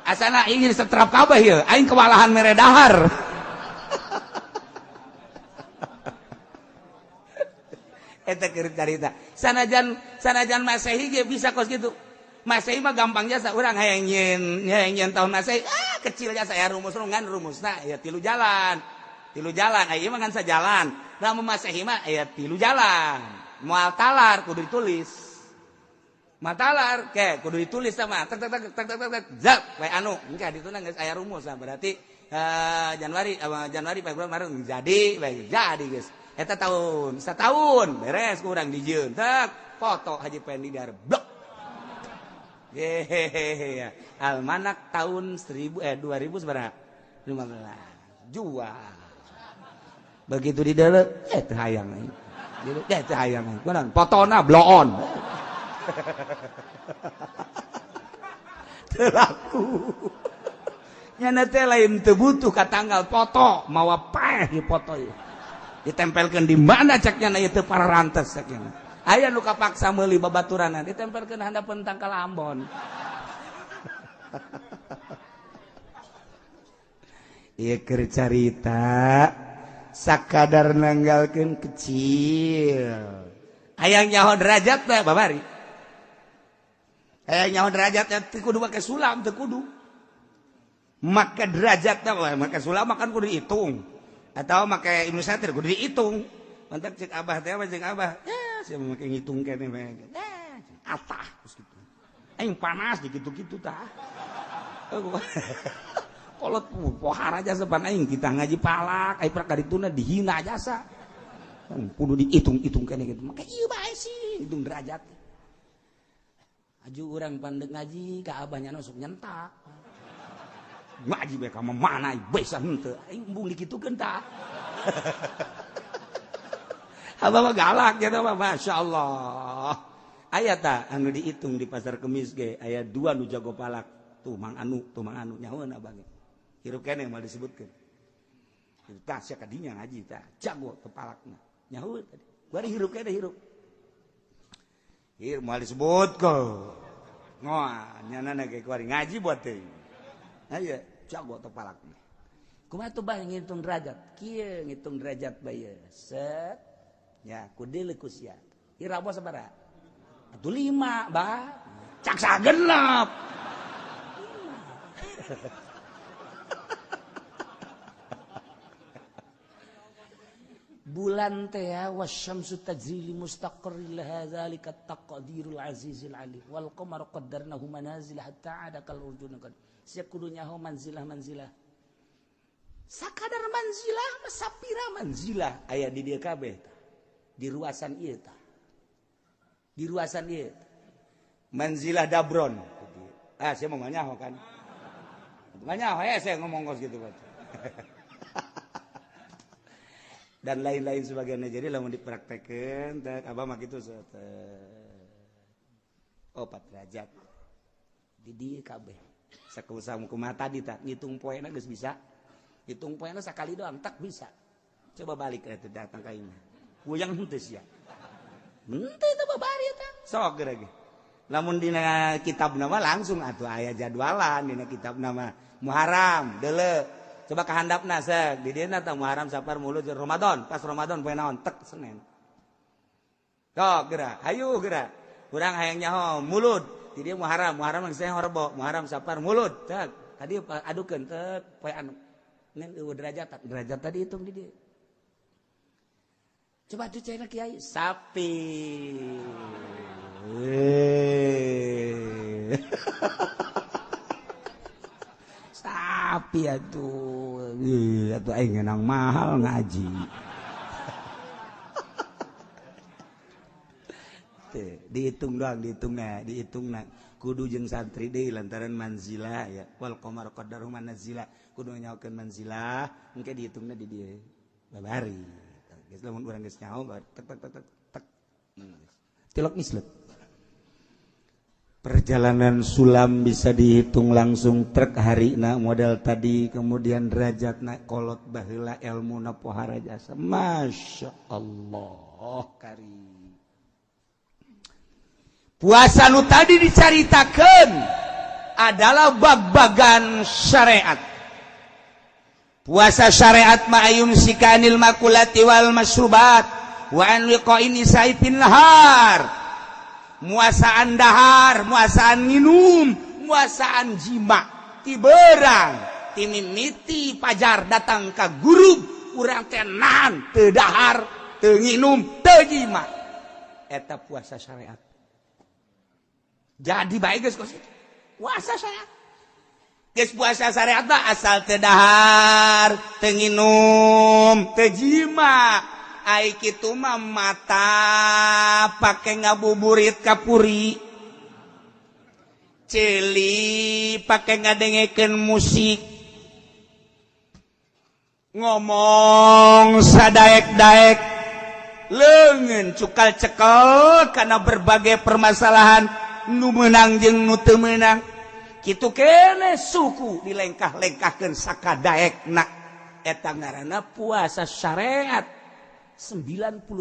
Asana ingin setrap kabeh ieu, aing kewalahan mere dahar. Eta keur carita. Sanajan Masehi ge bisa kos kitu. Masehi mah gampang jasa urang hayang nyieun tahun Masehi. Ah, kecil jasa ya rumus ngan rumusna ya 3 jalan. Tilu jalan, aya mah ngan sajalan. Lamun Masehi mah aya tilu jalan. Moal talar kudu ditulis. Matalar ke kudu ditulis sama tek tek tek tek tek tek zap we anu engke dituna geus aya rumus lah berarti Januari Januari Februari Maret jadi bae jadi geus eta tahun setahun beres kurang dijieun tek foto Haji Pendi dar blok hehehe almanak tahun 2015 jual begitu di dalam teu hayang aing teu hayang aing kunaon fotona bloon telaku nyana teh lain teu butuh ka tanggal foto mawa paeh di foto ieu ditempelkeun di mana cek nyana ieu teu pararantes cek nyana aya nu kapaksa meuli babaturanna ditempelkeun handapeun tangkal Ambon ieu keur carita sakadar nanggalkeun kecil hayang nyaho derajat teh babari hayang nyaho derajatnya teu kudu make sulam teu kudu make derajatna make sulam makan kudu dihitung atau make Ibnu Satir kudu dihitung mantap cek abah teh cek abah ya sia make ngitung keneh bae atah geus kitu aing panas di kitu-kitu tah kolot pohara jasa pan aing kita ngaji palak aing prak dituna dihina jasa kudu dihitung-hitung keneh kitu make ieu bae sih hitung derajat. Aju urang pandek ngaji ka abahnya sok nyentak. Ngaji bae ka mana bisa henteu. Aing embung dikitukeun tah. Abah mah galak gitu mah masyaallah. Aya tah anu dihitung di pasar Kemis ge aya dua nu jago palak. Tuh Mang Anu, tuh Mang Anu nyahoeun abah ge. Hirup keneh moal disebutkeun. Tah sia kadinya ngaji tah jago teu palakna. Nyahoeun tadi. Bari hirup keneh hirup. Ieu moal disebut ko. Ngoa nyana ge kuari ngaji buat teh. Aya jago teu palakna. Kumaha tuh bah ngitung derajat? Kieu ngitung derajat bae. Set. Ya kudeuleu ku sia. Ieu rabo sabaraha? Atuh 5, bah. Cak sagenep. Bulan teh wasyamsu tajri li mustaqarrin laha zalika taqdirul azizil alim wal qamaru qaddarnahu manazil hatta ada kal urjun qad sia kudu nyaho manzilah manzilah sakadar manzilah mah sapira manzilah aya di dieu kabeh tah di ruasan ieu tah di ruasan ieu manzilah dabron ah sia mah nyaho kan nyaho ya saya ngomong kos gitu kan. Dan lain-lain sebagainya. Jadi lamun dipraktekeun teh abah mah kitu oh 4 derajat di dieu kabeh sakumaha kumaha tadi tah ngitung poena geus bisa hitung poena sakali doang tak bisa coba balik eta datang ka imah puyang henteu sia henteu eta babari eta sok geura ge lamun dina kitab nama langsung atuh aya jadwalan dina kitab nama Muharram deuleu coba kehandapna sek di dieu tah Muharram Safar Mulud Ramadan pas Ramadan poe naon tek Senin sok geura hayu geura urang hayang nyaho Mulud di dieu Muharram Muharram geus horbo Muharram Safar Mulud tek tadi adukeun tek poe anu ngan eueuh derajat derajat tadi hitung di dieu coba tuh cenah kiai sapi sapi atuh atuh aing ngeunang mahal ngaji. Teh dihitung doang dihitungna dihitungna kudu jeung santri deui lantaran manzilah ya wal qamar qaddaru manazila kudu nyaokeun manzilah engke dihitungna di dieu babari geus lamun urang geus nyaho tek tek tek tek tilok mislet. Perjalanan sulam bisa dihitung langsung truk harina modal tadi kemudian derajatna kolot baheula ilmuna pohara jasa Masya Allah kari puasa nu tadi dicaritakeun adalah bag-bagan syariat puasa syariat ma'ayum sikanil makulati wal masrubat wa an wiqa'in nisa'i nahar muasaan dahar, muasaan minum, muasaan jima, ti berang, ti mimiti pajar datang ka guru Urang teh nahan teu dahar, teu nginum, teu jima. Eta puasa syariat. Jadi baik geus kos puasa syariat. Geus puasa syariat mah asal teu dahar, teu nginum, teu jima. Ai kitu mah mata pake ngabuburit kapuri. Ceuli pake ngadengekeun musik. Ngomong sadaek-daek, leungeun cukal cekel karena berbagai permasalahan nu meunang jeung nu teu meunang. Kitu kene suku dilengkah-lengkahkeun sakadaekna. Eta ngaranna puasa syariat 99,9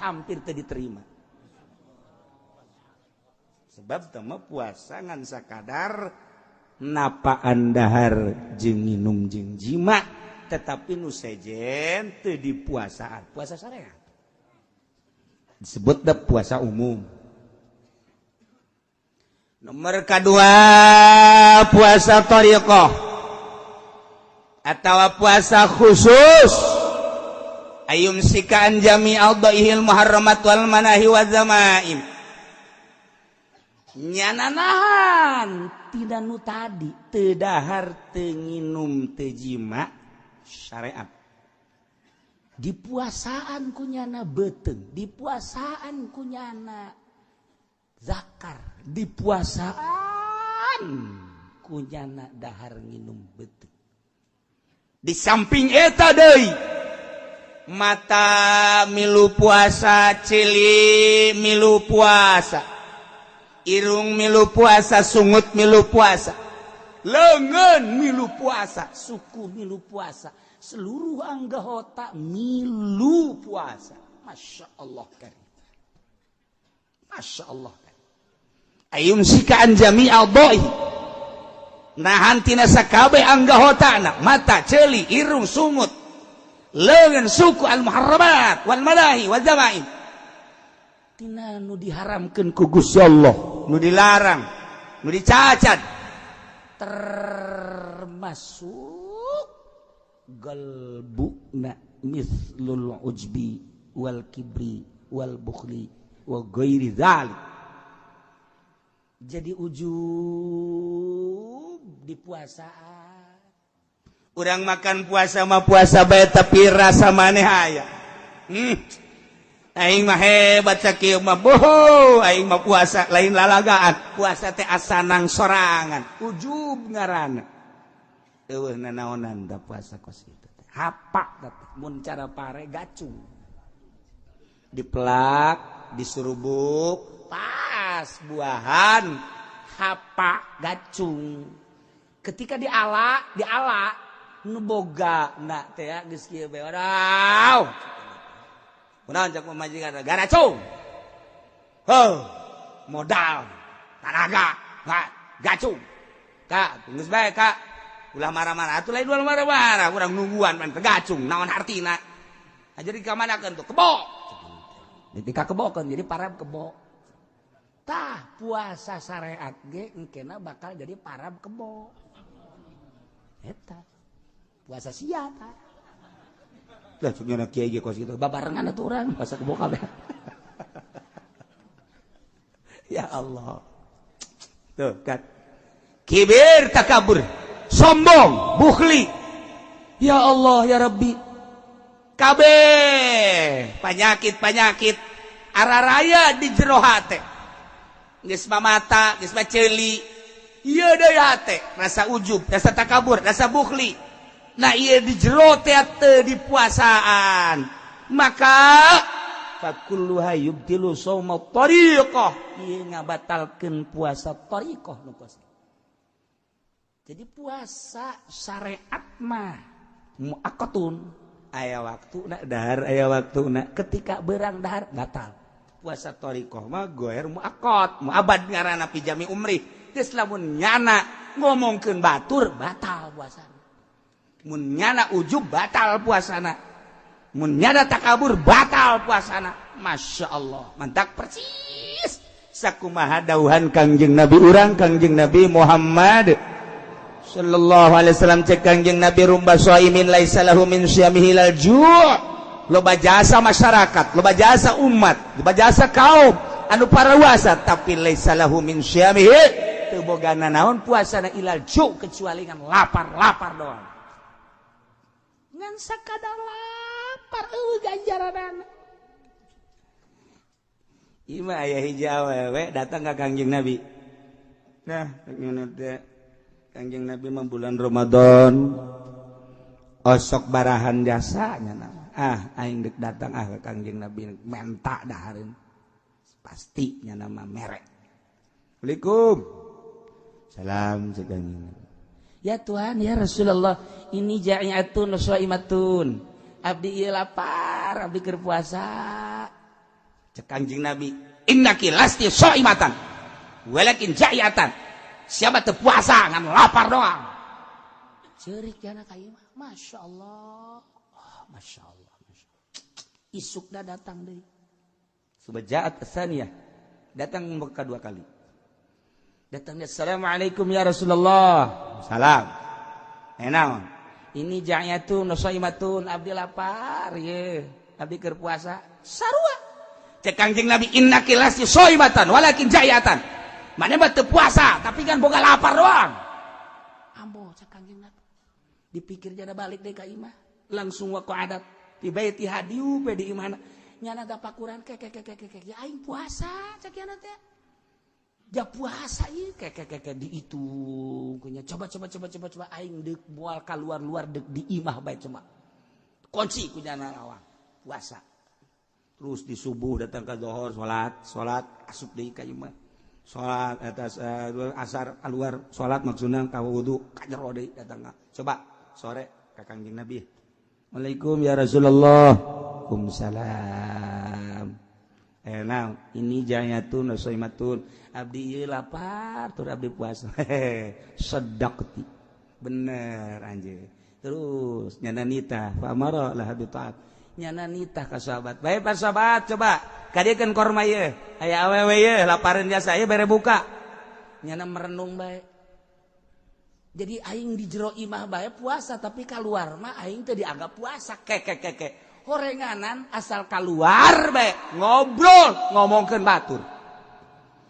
hampir teu diterima. Sebab teu mah puasa ngan sakadar napaan dahar jeung nginum jeung jima, tetapi nu sejen teu dipuasaan. Puasa syariat disebut da puasa umum. Nomor kedua puasa thariqah atau puasa khusus. Ayumsika an jami a'dhaihil muharramat wal manahi wa zamaim. Nyana nahan tidak nu tadi teu dahar teu nginum teu jima syariat. Dipuasaan ku nyana beuteung, dipuasaan ku nyana zakar, dipuasaan ku nyana dahar nginum beuteung. Di samping eta deui mata milu puasa, ceuli milu puasa, irung milu puasa, sungut milu puasa, leungeun milu puasa, suku milu puasa, seluruh anggota milu puasa. Masya Allah karim. Masya Allah karim. Ayumsika an jami a'dha'i. Nahan tina sakabeh anggotana, mata, ceuli, irung, sungut, leungeun, suku, al muharramat wal manahi wal zamaim. Tina nu diharamkeun ku Gusti Allah, nu dilarang, nu dicacat, termasuk galbuna mislul ujbi wal kibri wal bukhli wa ghairi dzalik. Jadi ujub di puasaan. Urang makan puasa mah puasa bae tapi rasa maneh aya. Aing mah hebat sakieu mah, boho aing mah puasa lain lalagaan, puasa teh asanang sorangan, ujub ngaranna. Eueuh nanaonan da puasa kos kitu teh. Hapak teh mun cara pare gacung. Dipelak, disurubuk, pas buahan hapak gacung. Ketika diala, diala nu boga na teh geus kieu bae. Wadaw. Kunaon cak pamajikan garacung. Heuh, modal, tanaga, gacung. Kak, geus bae kak. Ulah marah-marah atuh lain ulah marah-marah, urang nungguan pan gacung, naon hartina. Jadi ka manakeun tuh kebo. Ketika kebo kan jadi parab kebo. Tah puasa syariat ge engkena bakal jadi parab kebo. Eta puasa sia tah. Lah cenah kiai ge kos kitu babarengan atuh urang puasa kebo kabeh. Ya Allah. Tuh kan. Kibir, takabur, sombong, bukhli. Ya Allah ya Rabbi. Kabeh penyakit-penyakit araraya di jero hate. Geus mah mata, geus mah ceuli. Ieu deui hate, rasa ujub, rasa takabur, rasa bukhli. Nah ieu di jero teh teu dipuasaan. Maka fakulluha yubtilu shauma tariqah. Ieu ngabatalkeun puasa tariqah nu kos. Jadi puasa syariat mah muaqqatun. Aya waktu nak dahar, aya waktu nak ketika berang dahar batal. Puasa thariqah mah goer muaqqat, muabad ngaranna fi jami umri. Geus lamun nyana ngomongkeun batur batal puasana. Mun nyana ujub batal puasana. Mun nyana takabur batal puasana. Masya Allah, mantak persis sakumaha dauhan Kangjeng Nabi urang Kangjeng Nabi Muhammad sallallahu alaihi wasallam. Cek Kangjeng Nabi, rubba shaimin laisa lahu min syamihi ilal ju'. Loba jasa masyarakat, loba jasa umat, loba jasa kaum anu parawasa, tapi laisa lahu min syamihi, teu boga nanaon puasana, ilal ju', kecuali ngan lapar-lapar doang, ngan sakadar lapar, eueuh ganjaranana. Ieu mah aya hiji awewe datang ka Kangjeng Nabi. Nah, teh Kangjeng Nabi mah bulan Ramadan osok barahan jasanya nama. Ah, aing dek datang ah ke Kangjeng Nabi menta dahareun. Pasti nya nama merek. Assalamualaikum. Salam cek Kangjeng Nabi. Ya Tuhan, ya Rasulullah, ini ja'iatun shaimatun. Abdi ieu lapar, abdi keur puasa. Cek Kangjeng Nabi, innaki lasti shaimatan walakin ja'iatan. Siapa teu puasa ngan lapar doang. Ceurik jana ka ieu mah. Masya Allah. Oh, Masya Allah. Masya Allah. Isukna datang deui. Subajaat tsaniyah. Datang kedua kali. Datangnya, assalamualaikum ya Rasulullah. Salam. Naon? Ini ja'yatun shaimatun, abdi lapar ye. Abdi keur puasa. Sarua. Cek Kangjeng Nabi, innaki lasti shaimatan walakin ja'yatan. Mana mah teu puasa tapi kan boga lapar doang. Ambo cek Kangjeng Nabi. Dipikir jana balik deui ka imah. Langsung waqa'adat di baitiha, dieu be di imahna. Nyana tapakuran ke ke ke ke ke, ya aing puasa cek nyana teh. Ja puasa ieu ke ke ke ke, dihitung kunya, coba coba coba coba coba, aing deuk moal kaluar-luar, deuk di imah bae, cuma kunci ku nyana lawang puasa. Terus di subuh datang ke zohor, salat salat, asup deui ka imah, salat atas asar keluar salat, maksudna ka wudu ka jero deui, datang coba sore ka Kangjeng Nabi. Assalamualaikum ya Rasulullah. Waalaikumsalam. Nah, ini jayatun shaimatun, abdi ieu lapar tur abdi puasa. Sadaqti, bener anjeun. Terus nyana nitah, fa amara laha bi ta'at, nyana nitah ka sahabat bae, pak sahabat, coba kadiekeun korma ieu, aya awewe ieu lapareun jasa ieu, bere buka. Nyana merenung bae. Jadi aing di jero imah bae puasa, tapi keluar mah aing teu dianggap puasa. Ke ke ke ke, horenganan asal keluar bae ngobrol ngomongkeun batur,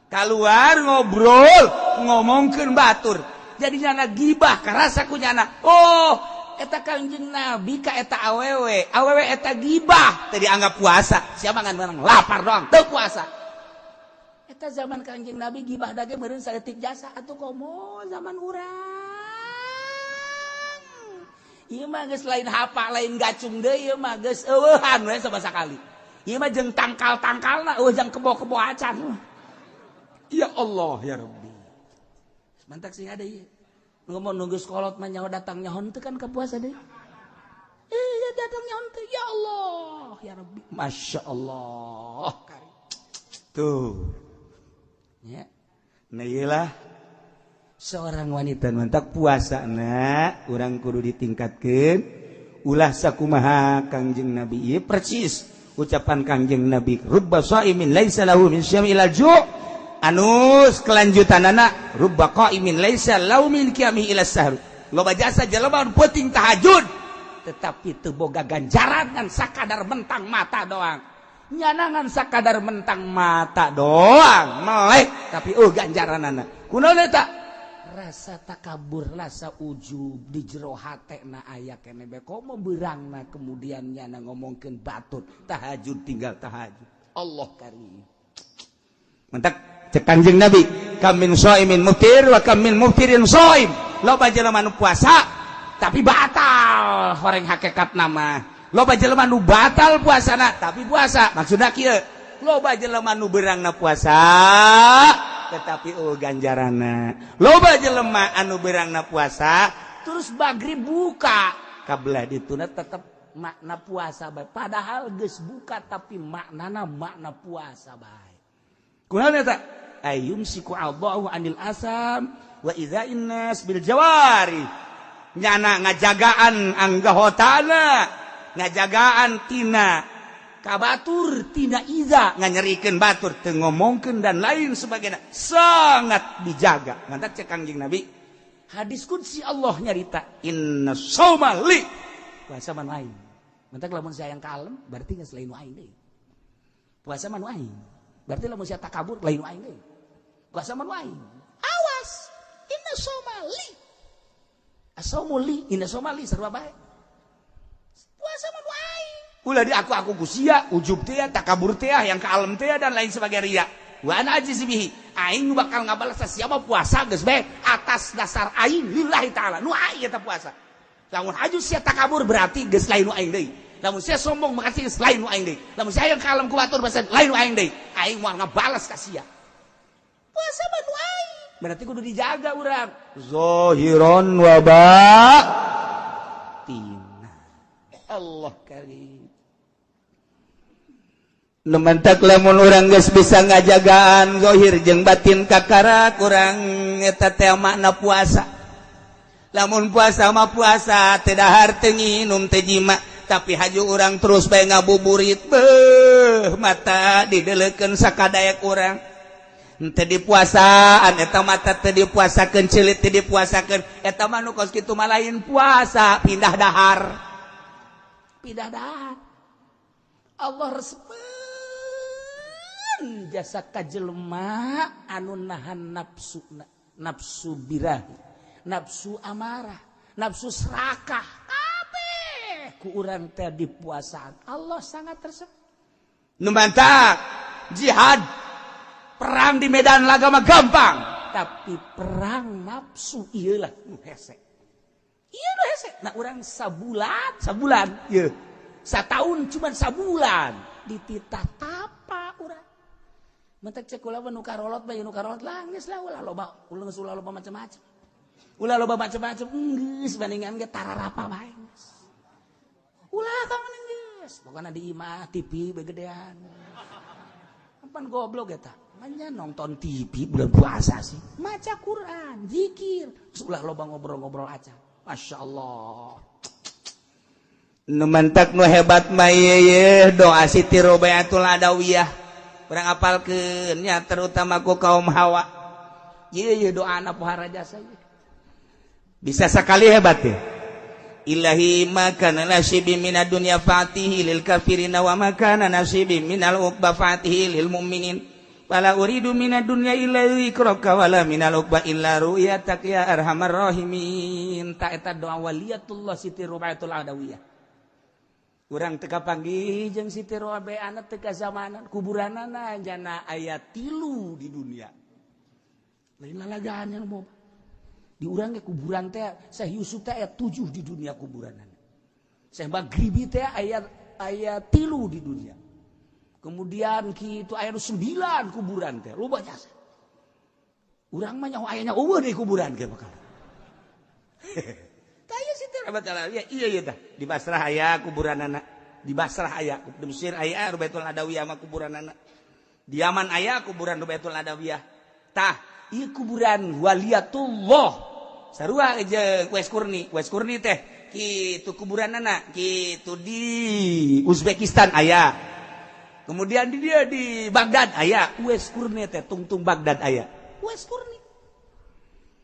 keluar ngobrol ngomongkeun batur, jadi nyana gibah karasa ku nyana. Oh, eta Kangjeng Nabi ka eta awewe, awewe eta gibah teu dianggap puasa. Siapa ngan menang lapar doang teu puasa. Eta zaman Kangjeng Nabi gibah dage meureun saeutik jasa. Atuh komo zaman urang ieu mah geus lain hapa, lain gacung deui, ieu mah geus eueuhan we sama sakali. Ieu mah jeung tangkal-tangkalna eueuh, jeung kebo-kebo acan. Ya Allah ya Rabbi. Mantak sing ada ieu. Ngomong nunggu sekolot mah nyaho datang nyaho teu kan ke puasa deui. Eh, datang nyaho teu, ya Allah ya Rabbi. Masya Allah. Tuh. Ya. Nah, iyalah seorang wanita mantak puasa na urang kudu ditingkatkeun, ulah sakumaha Kangjeng Nabi ieu. Persis ucapan Kangjeng Nabi, rubba shaimin laisa lahu min syami ila ju', anus kelanjutanana rubba qaimin laisa lahu min qiyamihi ila sahr. Loba jasa jelema nu peuting tahajud tetapi teu boga ganjaran, ngan sakadar mentang mata doang. Nyana ngan sakadar mentang mata doang melek, tapi oh ganjaranana. Kunaon eta? Rasa takabur, rasa ujub di jero hatena aya keneh bae, komo beurangna kemudian nyana ngomongkeun batur tahajud, tinggal tahajud. Allah karim. Mantak cek Kangjeng Nabi, kam min shaimin muftir wa kam min muftirin shaim. Loba jelema nu puasa tapi batal horeng hakikat nama, loba jelema nu batal puasana tapi puasa. Maksudna kieu, loba jelema nu beurangna puasa tetapi oh ganjarana, loba jelema anu beurangna puasa terus magrib buka kabelah dituna tetep makna puasa bae, padahal geus buka tapi maknana makna puasa bae. Kunaon eta? Ayumsiku Allahu anil asam wa idza'in nas bil jawari. Nyana ngajagaan anggahotana, ngajagaan tina kabatur, tina iza, nganyerikeun batur, teu ngomongkeun dan lain sebagainya, sangat dijaga. Mantak cek Kangjeng Nabi, Hadis qudsi Allah nyarita inna shauma li, puasa mah aing. Mentak lamun saya yang kalem berarti geus lain aing deui. Puasa mah aing. Berarti lamun sia takabur lain aing deui. Puasa mah aing. Awas, inna shauma li. Asaumu li, inna shauma li sarua bae. Puasa mah aing. Ulah di aku ku sia, ujub teh, takabur teh, yang kalem teh dan lain sebagainya ria. Wa ana ajzi bihi. Aing nu bakal ngabalas siapa puasa geus bae atas dasar aing lillahi taala. Nu aing eta puasa. Lamun aju sia takabur berarti geus lain nu aing deui. Lamun sia sombong makasih geus lain nu aing deui. Lamun sia yang kalem ku batur bahasa lain nu aing deui. Aing moal ngabalas ka sia. Puasa mah nu aing. Berarti kudu dijaga urang. Zahiron wa batina. Allah karim. Nu mantak lamun urang geus bisa ngajagaan zahir jeung batin kakara kurang eta teh makna puasa. Lamun puasa mah puasa teu dahar teu nginum teu jima, tapi haju urang terus bae ngabuburit beuh mata didelekeun sakadaek urang. Henteu dipuasaan eta mata teu dipuasakeun ceulit teu dipuasakeun eta mah nu kos kitu mah lain puasa pindah dahar. Pindah dahar. Allah resepeun jasa ka jelema anu nahan nafsu, nafsu birahi, nafsu amarah, nafsu serakah kabeh ku urang teh dipuasaan. Allah sangat resep. Nu mantak jihad perang di medan laga mah gampang, tapi perang nafsu ieu lah nu hese. Ieu nu hese. Nah urang sabulan, sabulan ieu. Sataun cuman sabulan dititah tapa urang. Mentek cek kula nu karolot bae nu karolot lah geus lah ulah loba, ulah geus ulah loba macam-macam. Ulah loba macam-macam geus bandingan ge tararapa bae geus. Ulah ka mana geus. Pokona di imah TV begedean. Pan goblok eta. Manya nonton TV bulan puasa sih. Maca Quran, zikir, terus ulah loba ngobrol-ngobrol aja. Masya Allah. Nu mantak nu hebat mah ye doa Siti Robiatul Adawiyah. Urang apalkeun nya terutama ku kaum hawa. Ieu ye doana pohara jasa ye. Bisa sekali hebat ya. Ilahi ma kana nasibi minad dunya fatihi lil kafirina wa ma kana nasibi minal uqba fatihi lil mu'minin. Wala uridu minad dunya illa dzikraka wala minal uqba illa ru'yatak ya arhamar rahimin. Ta eta doa waliyatullah Siti Robiatul Adawiyah. Urang teu kapanggih jeung Siti Robiah teu kazamanan kuburanana jana aya 3 di dunia. Lain lalagaan yang mau. Di urang ge kuburan teh Syekh Yusuf teh aya 7 di dunia kuburanana. Syekh Maghribi teh aya 3 di dunia. Kemudian kitu aya 9 kuburan teh, loba jasa. Urang mah nyaho ayana eueuh deui kuburan ge bakal. Tah ieu Siti Robiatul Adawiyah, iya ieu tah. Di Basrah aya kuburanana, di Basrah aya, di Mesir aya Robiatul Adawiyah mah kuburanana. Di Yaman aya kuburan Robiatul Adawiyah. Tah, ieu kuburan waliyatullah. Sarua jeung Uwais Qurni, Uwais Qurni teh kitu kuburanana, kitu di Uzbekistan aya. Kemudian di dia di Baghdad aya, Uwais Qurni teh tungtung Baghdad aya. Uwais Qurni.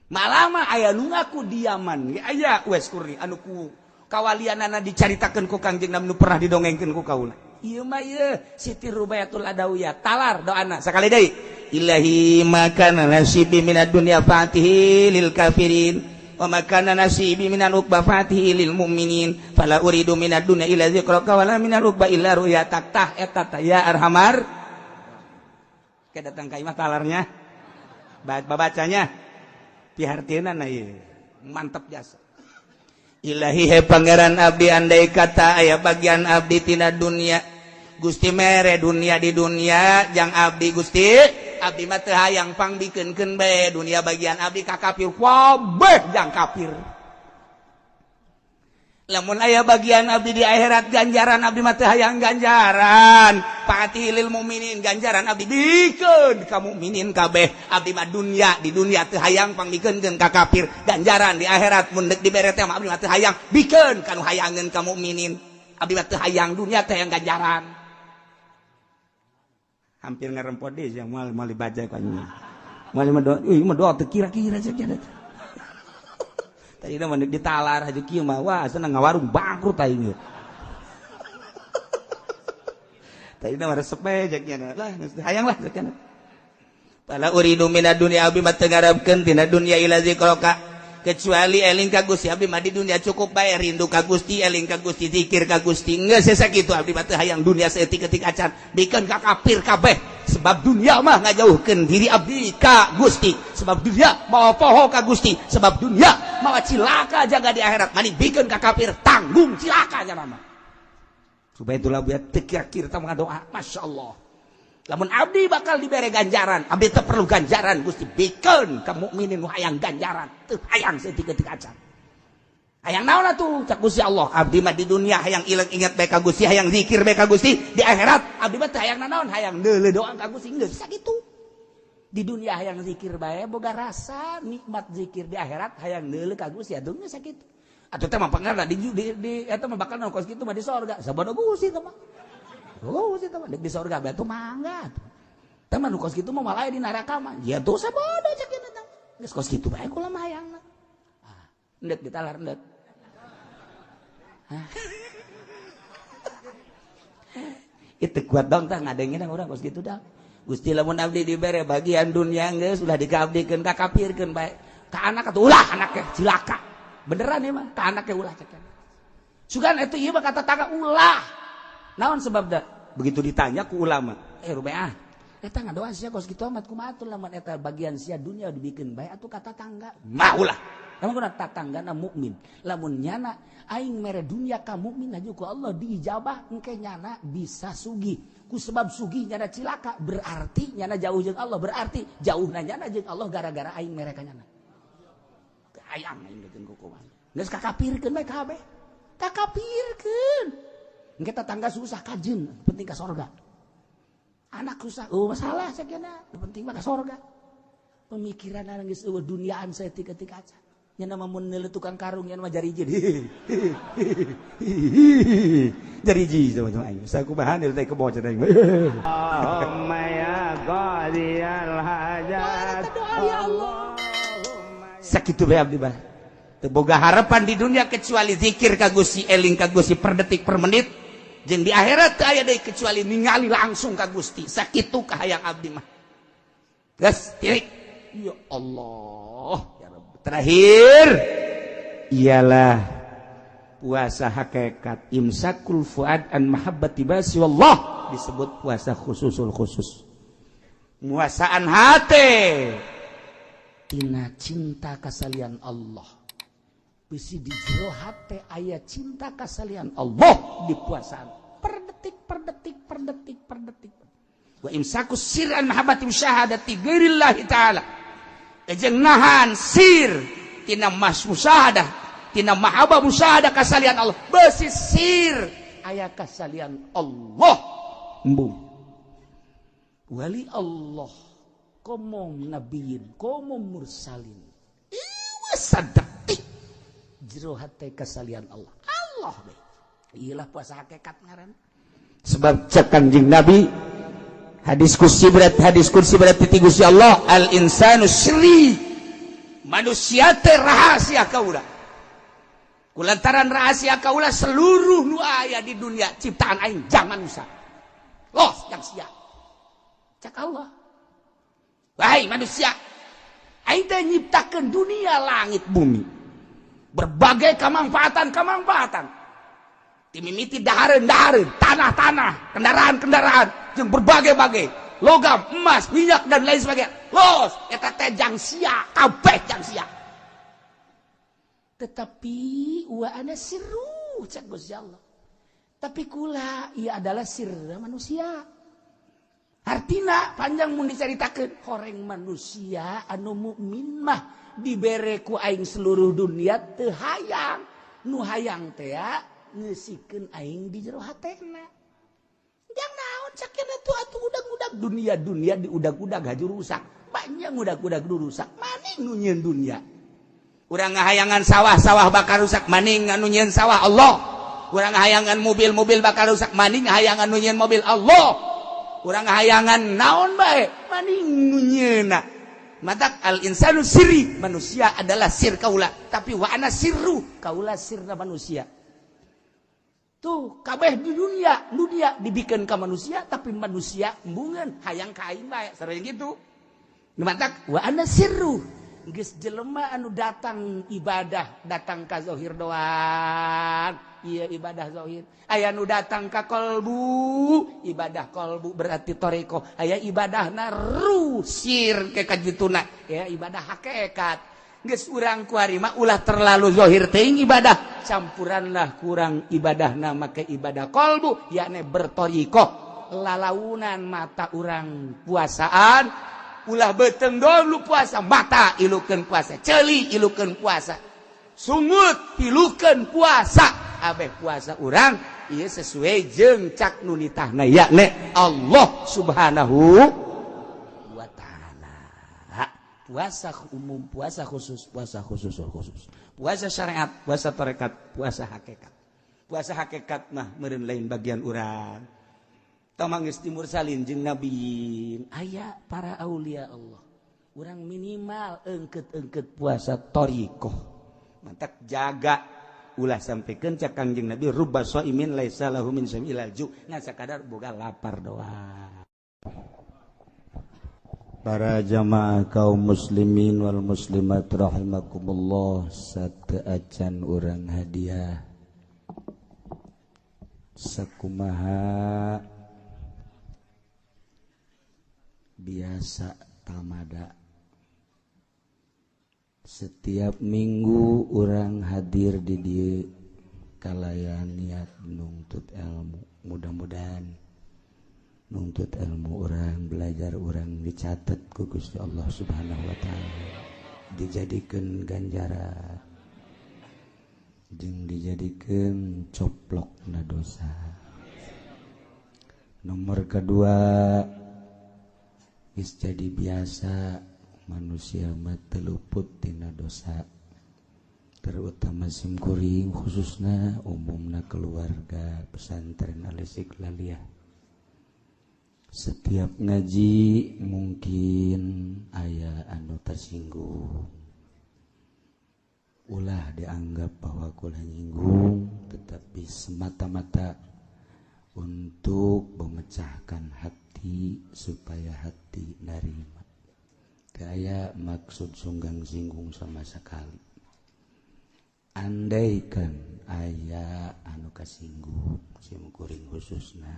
Malah mah aya nu ngaku di Yaman ge aya Uwais Qurni anu ku kawalianana dicaritakeun ku Kangjeng Nabi nu pernah didongengkeun ku kaula. Ieu mah ieu Siti Robiatul Adawiyah talar doana sakali deui. Ilahi ma kana nasibi minad dunya fatihi lil kafirin wa ma kana nasibi minal uqba fatihi lil mu'minin fala uridu minad dunya illa dzikraka wala minal uqba illa ru'yatak. Tah eta tah ya arhamar. Ke datang ka imah talarnya. Babacanya pihartieunana ieu. Mantap jasa. Ilahi he pangeran abdi andai kata aya bagian abdi tina dunia Gusti mere dunia di dunia jang abdi Gusti abdi mah teu hayang pangbikeunkeun bae dunia bagian abdi ka kafir kabeh jang kafir. Lamun aya bagian abdi di akhirat ganjaran abdi mah teu hayang ganjaran fatihi lil mukminin ganjaran abdi bikeun ka mukminin kabeh abdi mah dunia di dunia teu hayang pangbikeunkeun ka kafir ganjaran di akhirat mun deuk dibere teh mah abdi mah teu hayang bikeun ka nu hayangeun ka mukminin abdi mah teu hayang dunia teh hayang ganjaran. Hampir ngerempot deh yang mal mal dibaca kayaknya. Mal mah doa, mah doa teu kira-kira saja. Tadina mah ditalar haji kieu mah wah senang ngawarung bangkrut aing. Tadina mah resep bae cek nya lah hayang lah cek nya. Fala uridu minad dunya abdi mah teu ngarepkeun tina dunya ila zikraka kecuali eling ka Gusti abdi mah di dunia cukup bae rindu ka Gusti eling ka Gusti zikir ka Gusti geus sakitu abdi mah teu hayang dunia saeutik-eutik acan bikeun ka kafir kabeh sebab dunia mah ngajauhkeun diri abdi ka Gusti sebab dunia mawa poho ka Gusti sebab dunia mawa cilaka jaga di akhirat mani bikeun ka kafir tanggung cilaka nya mah supaya itulah buat teu kira-kira tah ngadoa masyaallah lamun abdi bakal dibere ganjaran abdi teu perlu ganjaran Gusti bikeun ka mukminin nu hayang ganjaran teu hayang saeutik-eutik acan hayang naon atuh cak Gusti Allah abdi mah di dunia hayang ilang ingat bae ka Gusti hayang zikir bae ka Gusti di akhirat abdi mah teu hayang nanaon hayang deuleu doa ka Gusti geus sakitu di dunia hayang zikir bae boga rasa nikmat zikir di akhirat hayang deuleu ka Gusti atuh geus sakitu atuh teh mah pangarna di eta mah bakal kos kitu mah di sorga sabodo Gusti teh mah oh sih teman di sorga batu mangga teman nu kos kitu mah malah di neraka mah ya dosa bodoh cek ieu teh geus kos kitu bae kula mah hayangna ah endek ditalar endek itu kuat dong tah ngadengin urang kos kitu dah Gusti lamun abdi dibere bagian dunia geus ulah dikaabdikeun ka kafirkeun bae ka anak atuh ulah anaknya cilaka beneran ieu mah ka anaknya ulah cek sugan atuh ieu mah kata tangga ulah naon sebabna begitu ditanya ku ulama rubeah eta ngadoa sia kos kitu amat kumaha atuh lamun eta bagian sia dunia dibikin bae atuh kata tangga mah ulah lamun kuna tatanggana mukmin lamun nyana aing mere dunia ka mukmin aju ku Allah diijabah engke nyana bisa sugih ku sebab sugih nyana cilaka berarti nyana jauh jeung Allah berarti jauhna nyana jeung Allah gara-gara aing mere ka nyana hayang aing beukeun ku kumaha geus kakapirkeun bae kabeh kakapirkeun engke tetangga susah kajeun penting ka sorga anak susah oh masalah sakiana penting mah ka sorga pemikiran urang geus eueuh duniaan saeutik-eutik acan nya mah mun neuleuh tukang karung nya mah jariji jariji sama aing sakumaha deui teh kebo cenah aing Allahumma ya qadiyal hajat ya Allah sakitu bae abdi mah teu boga harapan di dunia kecuali zikir ka Gusti eling ka Gusti per detik per menit jeung di akhirat teu aya deui kecuali ningali langsung ka Gusti sakitu kahayang abdi mah geus titik ya Allah ya Rabb terakhir ialah puasa hakikat imsakul fuad an mahabbati basi wallah disebut puasa khususul khusus muasaan hate tina cinta kasalian Allah bisi di jero hate aya cinta kasalian Allah di puasaan per detik per detik per detik per detik wa imsaku sir an mahabbati musyahadati ghairillahi ta'ala jeung nahan sir tina mas musyahadah tina mahabbah musyahadah kasalian Allah besi sir aya kasalian Allah embung wali Allah komo nabiyin komo mursalin ieu sadetik jero hate kasalian Allah Allah bae iyalah puasa hakikat ngaran sebab cek Kanjeng Nabi hadis kursi berat ti Gusti Allah al insanu sri manusia teh rahasia kaula kulantaran rahasia kaula seluruh nu aya di dunia ciptaan aing jang manusia los jang sia cek Allah wahai manusia aing teh nyiptakeun dunia langit bumi berbagai kemanfaatan-kemanfaatan timimiti dahareun-dahareun tanah-tanah kendaraan-kendaraan jeung berbagai-bagai logam emas minyak dan lain sebagainya los eta teh jang sia kabeh jang sia tetapi wa ana sirru cek Gusti Allah tapi kula ieu adalah sirra manusia artina panjang mun dicaritakeun horeng manusia anu mukmin mah dibere ku aing seluruh dunia teu hayang nu hayang teh ngeusikeun aing di jero hatena jang naon sakena tuh atuh udag-udag dunia-dunia diudag-udag haju rusak banyak udag-udag rusak maning nu nyieun dunia urang ngahayangan sawah-sawah bakal rusak maning anu nyieun sawah Allah urang ngahayangan mobil-mobil bakal rusak maning ngahayangan nu nyieun mobil Allah urang ngahayangan naon bae maning nu nyieunna Matak al insanu sirri, manusia adalah sir kaula, tapi wa ana sirru, kaula sirna manusia. Tuh kabeh di dunia, dunia dibikin ka manusia tapi manusia embungeun hayang ka aing bae, sareng gitu. Matak wa ana sirru, geus jelema anu datang ibadah, datang ka zahir doang. Iya ibadah zahir. Aya nu datang ka kolbu, ibadah kolbu berarti toreko. Aya ibadahna rusir ke kajituna, ya ibadah hakikat. Geus urang kuari mah ulah terlalu zahir teuing ibadah, campuranlah kurang ibadahna make ibadah kolbu, yakni bertorikoh. Lalaunan mata urang puasaan, ulah beuteung dulu puasa, mata ilukeun puasa, ceuli ilukeun puasa, sungut ilukeun puasa. Abeh puasa urang ieu sesuai jeung cak nu nitahna yakni Allah Subhanahu wa taala. Puasa umum, puasa khusus, puasa khusus khusus. Puasa syariat, puasa tarekat, puasa hakikat. Puasa hakikat mah meureun lain bagian urang. Tong geus timursalin jeung nabiin, aya para aulia Allah. Urang minimal engket-engket puasa thariqah. Mantak jaga ulah sampaikan cak Kangjeng Nabi rubba shaimin laisa lahu min syai'in ilal ju, ngan sakadar boga lapar doang. Para jamaah kaum muslimin wal muslimat rahimakumullah, sateuacan urang hadiah sakumaha biasa tamada. Setiap minggu orang hadir di dieu kalayan niat nuntut ilmu. Mudah-mudahan nuntut ilmu orang, belajar orang dicatat ku Gusti Allah Subhanahu wa taala, dijadikeun ganjaran jeung dijadikeun coplokna dosa. Nomor kedua, geus jadi biasa manusia mah teu luput tina dosa, terutama simkuring khususna umumna keluarga pesantren Al-Istiqlaliyah. Setiap ngaji mungkin aya anu tersinggung, ulah dianggap bahwa kula nyinggung, tetapi semata-mata untuk memecahkan hati supaya hati narima. Gaya maksud sunggang singgung sama sekali. Andaikan aya anu kasinggung simkuring khususna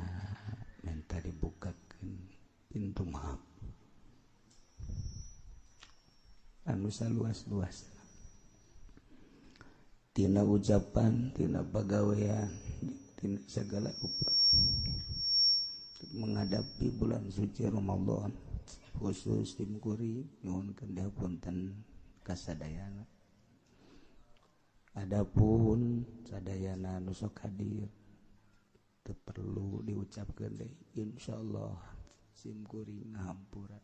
minta dibukakeun pintu maaf anu saluas-luas tina ucapan, tina pagawean, tina segala rupa menghadapi bulan suci Ramadan. Khusus simkuring nyuhunkeun dihapunten kasadayana. Adapun sadayana nu sok hadir teu perlu diucapkeun deui, insyaallah simkuring ngahampura.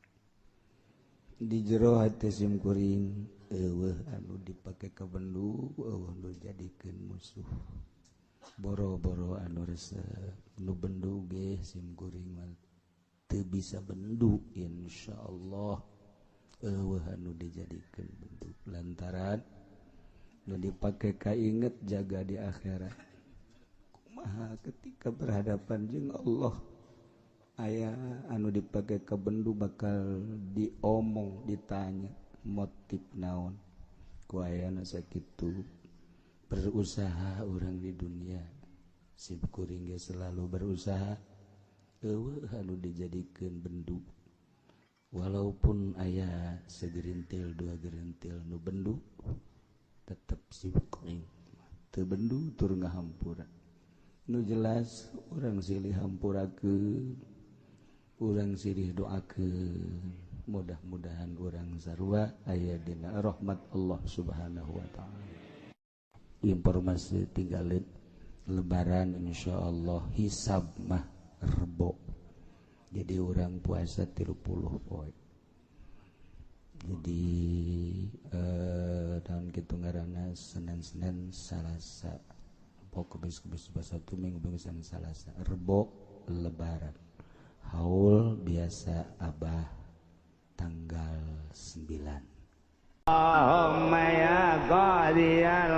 Di jero hate simkuring eueuh anu dipake ka bendu, eueuh nu jadikeun musuh. Boro-boro anu resep nu bendu ge simkuring mah teu bisa bendu, insyaallah eueuh anu dijadikeun bendu lantaran nu dipake kainget jaga di akhirat. Kumaha ketika berhadapan jeung Allah aya anu dipake ka bendu bakal diomong, ditanya motif naon ku ayana sakitu. Berusaha urang di dunia simkuring ge selalu berusaha eueuh anu dijadikeun bendu, walaupun aya segerintil dua gerintil nu bendu tetep simkuring teu bendu tur ngahampura. Nu jelas urang silih hampurakeun, urang silih doakeun, mudah-mudahan urang sarua aya dina rahmat Allah Subhanahu wa taala. Informasi tinggalin lebaran insyaallah hisab mah Rebo. Jadi orang puasa 30 poe. Jadi tahun kitu ngaranna Senin-Senin Salasa, Rebo Kemis, Kemis Sabtu, Minggu, Minggu Senin Salasa, Rebo lebaran. Haul biasa abah Tanggal 9. Allahumma ya qadiyal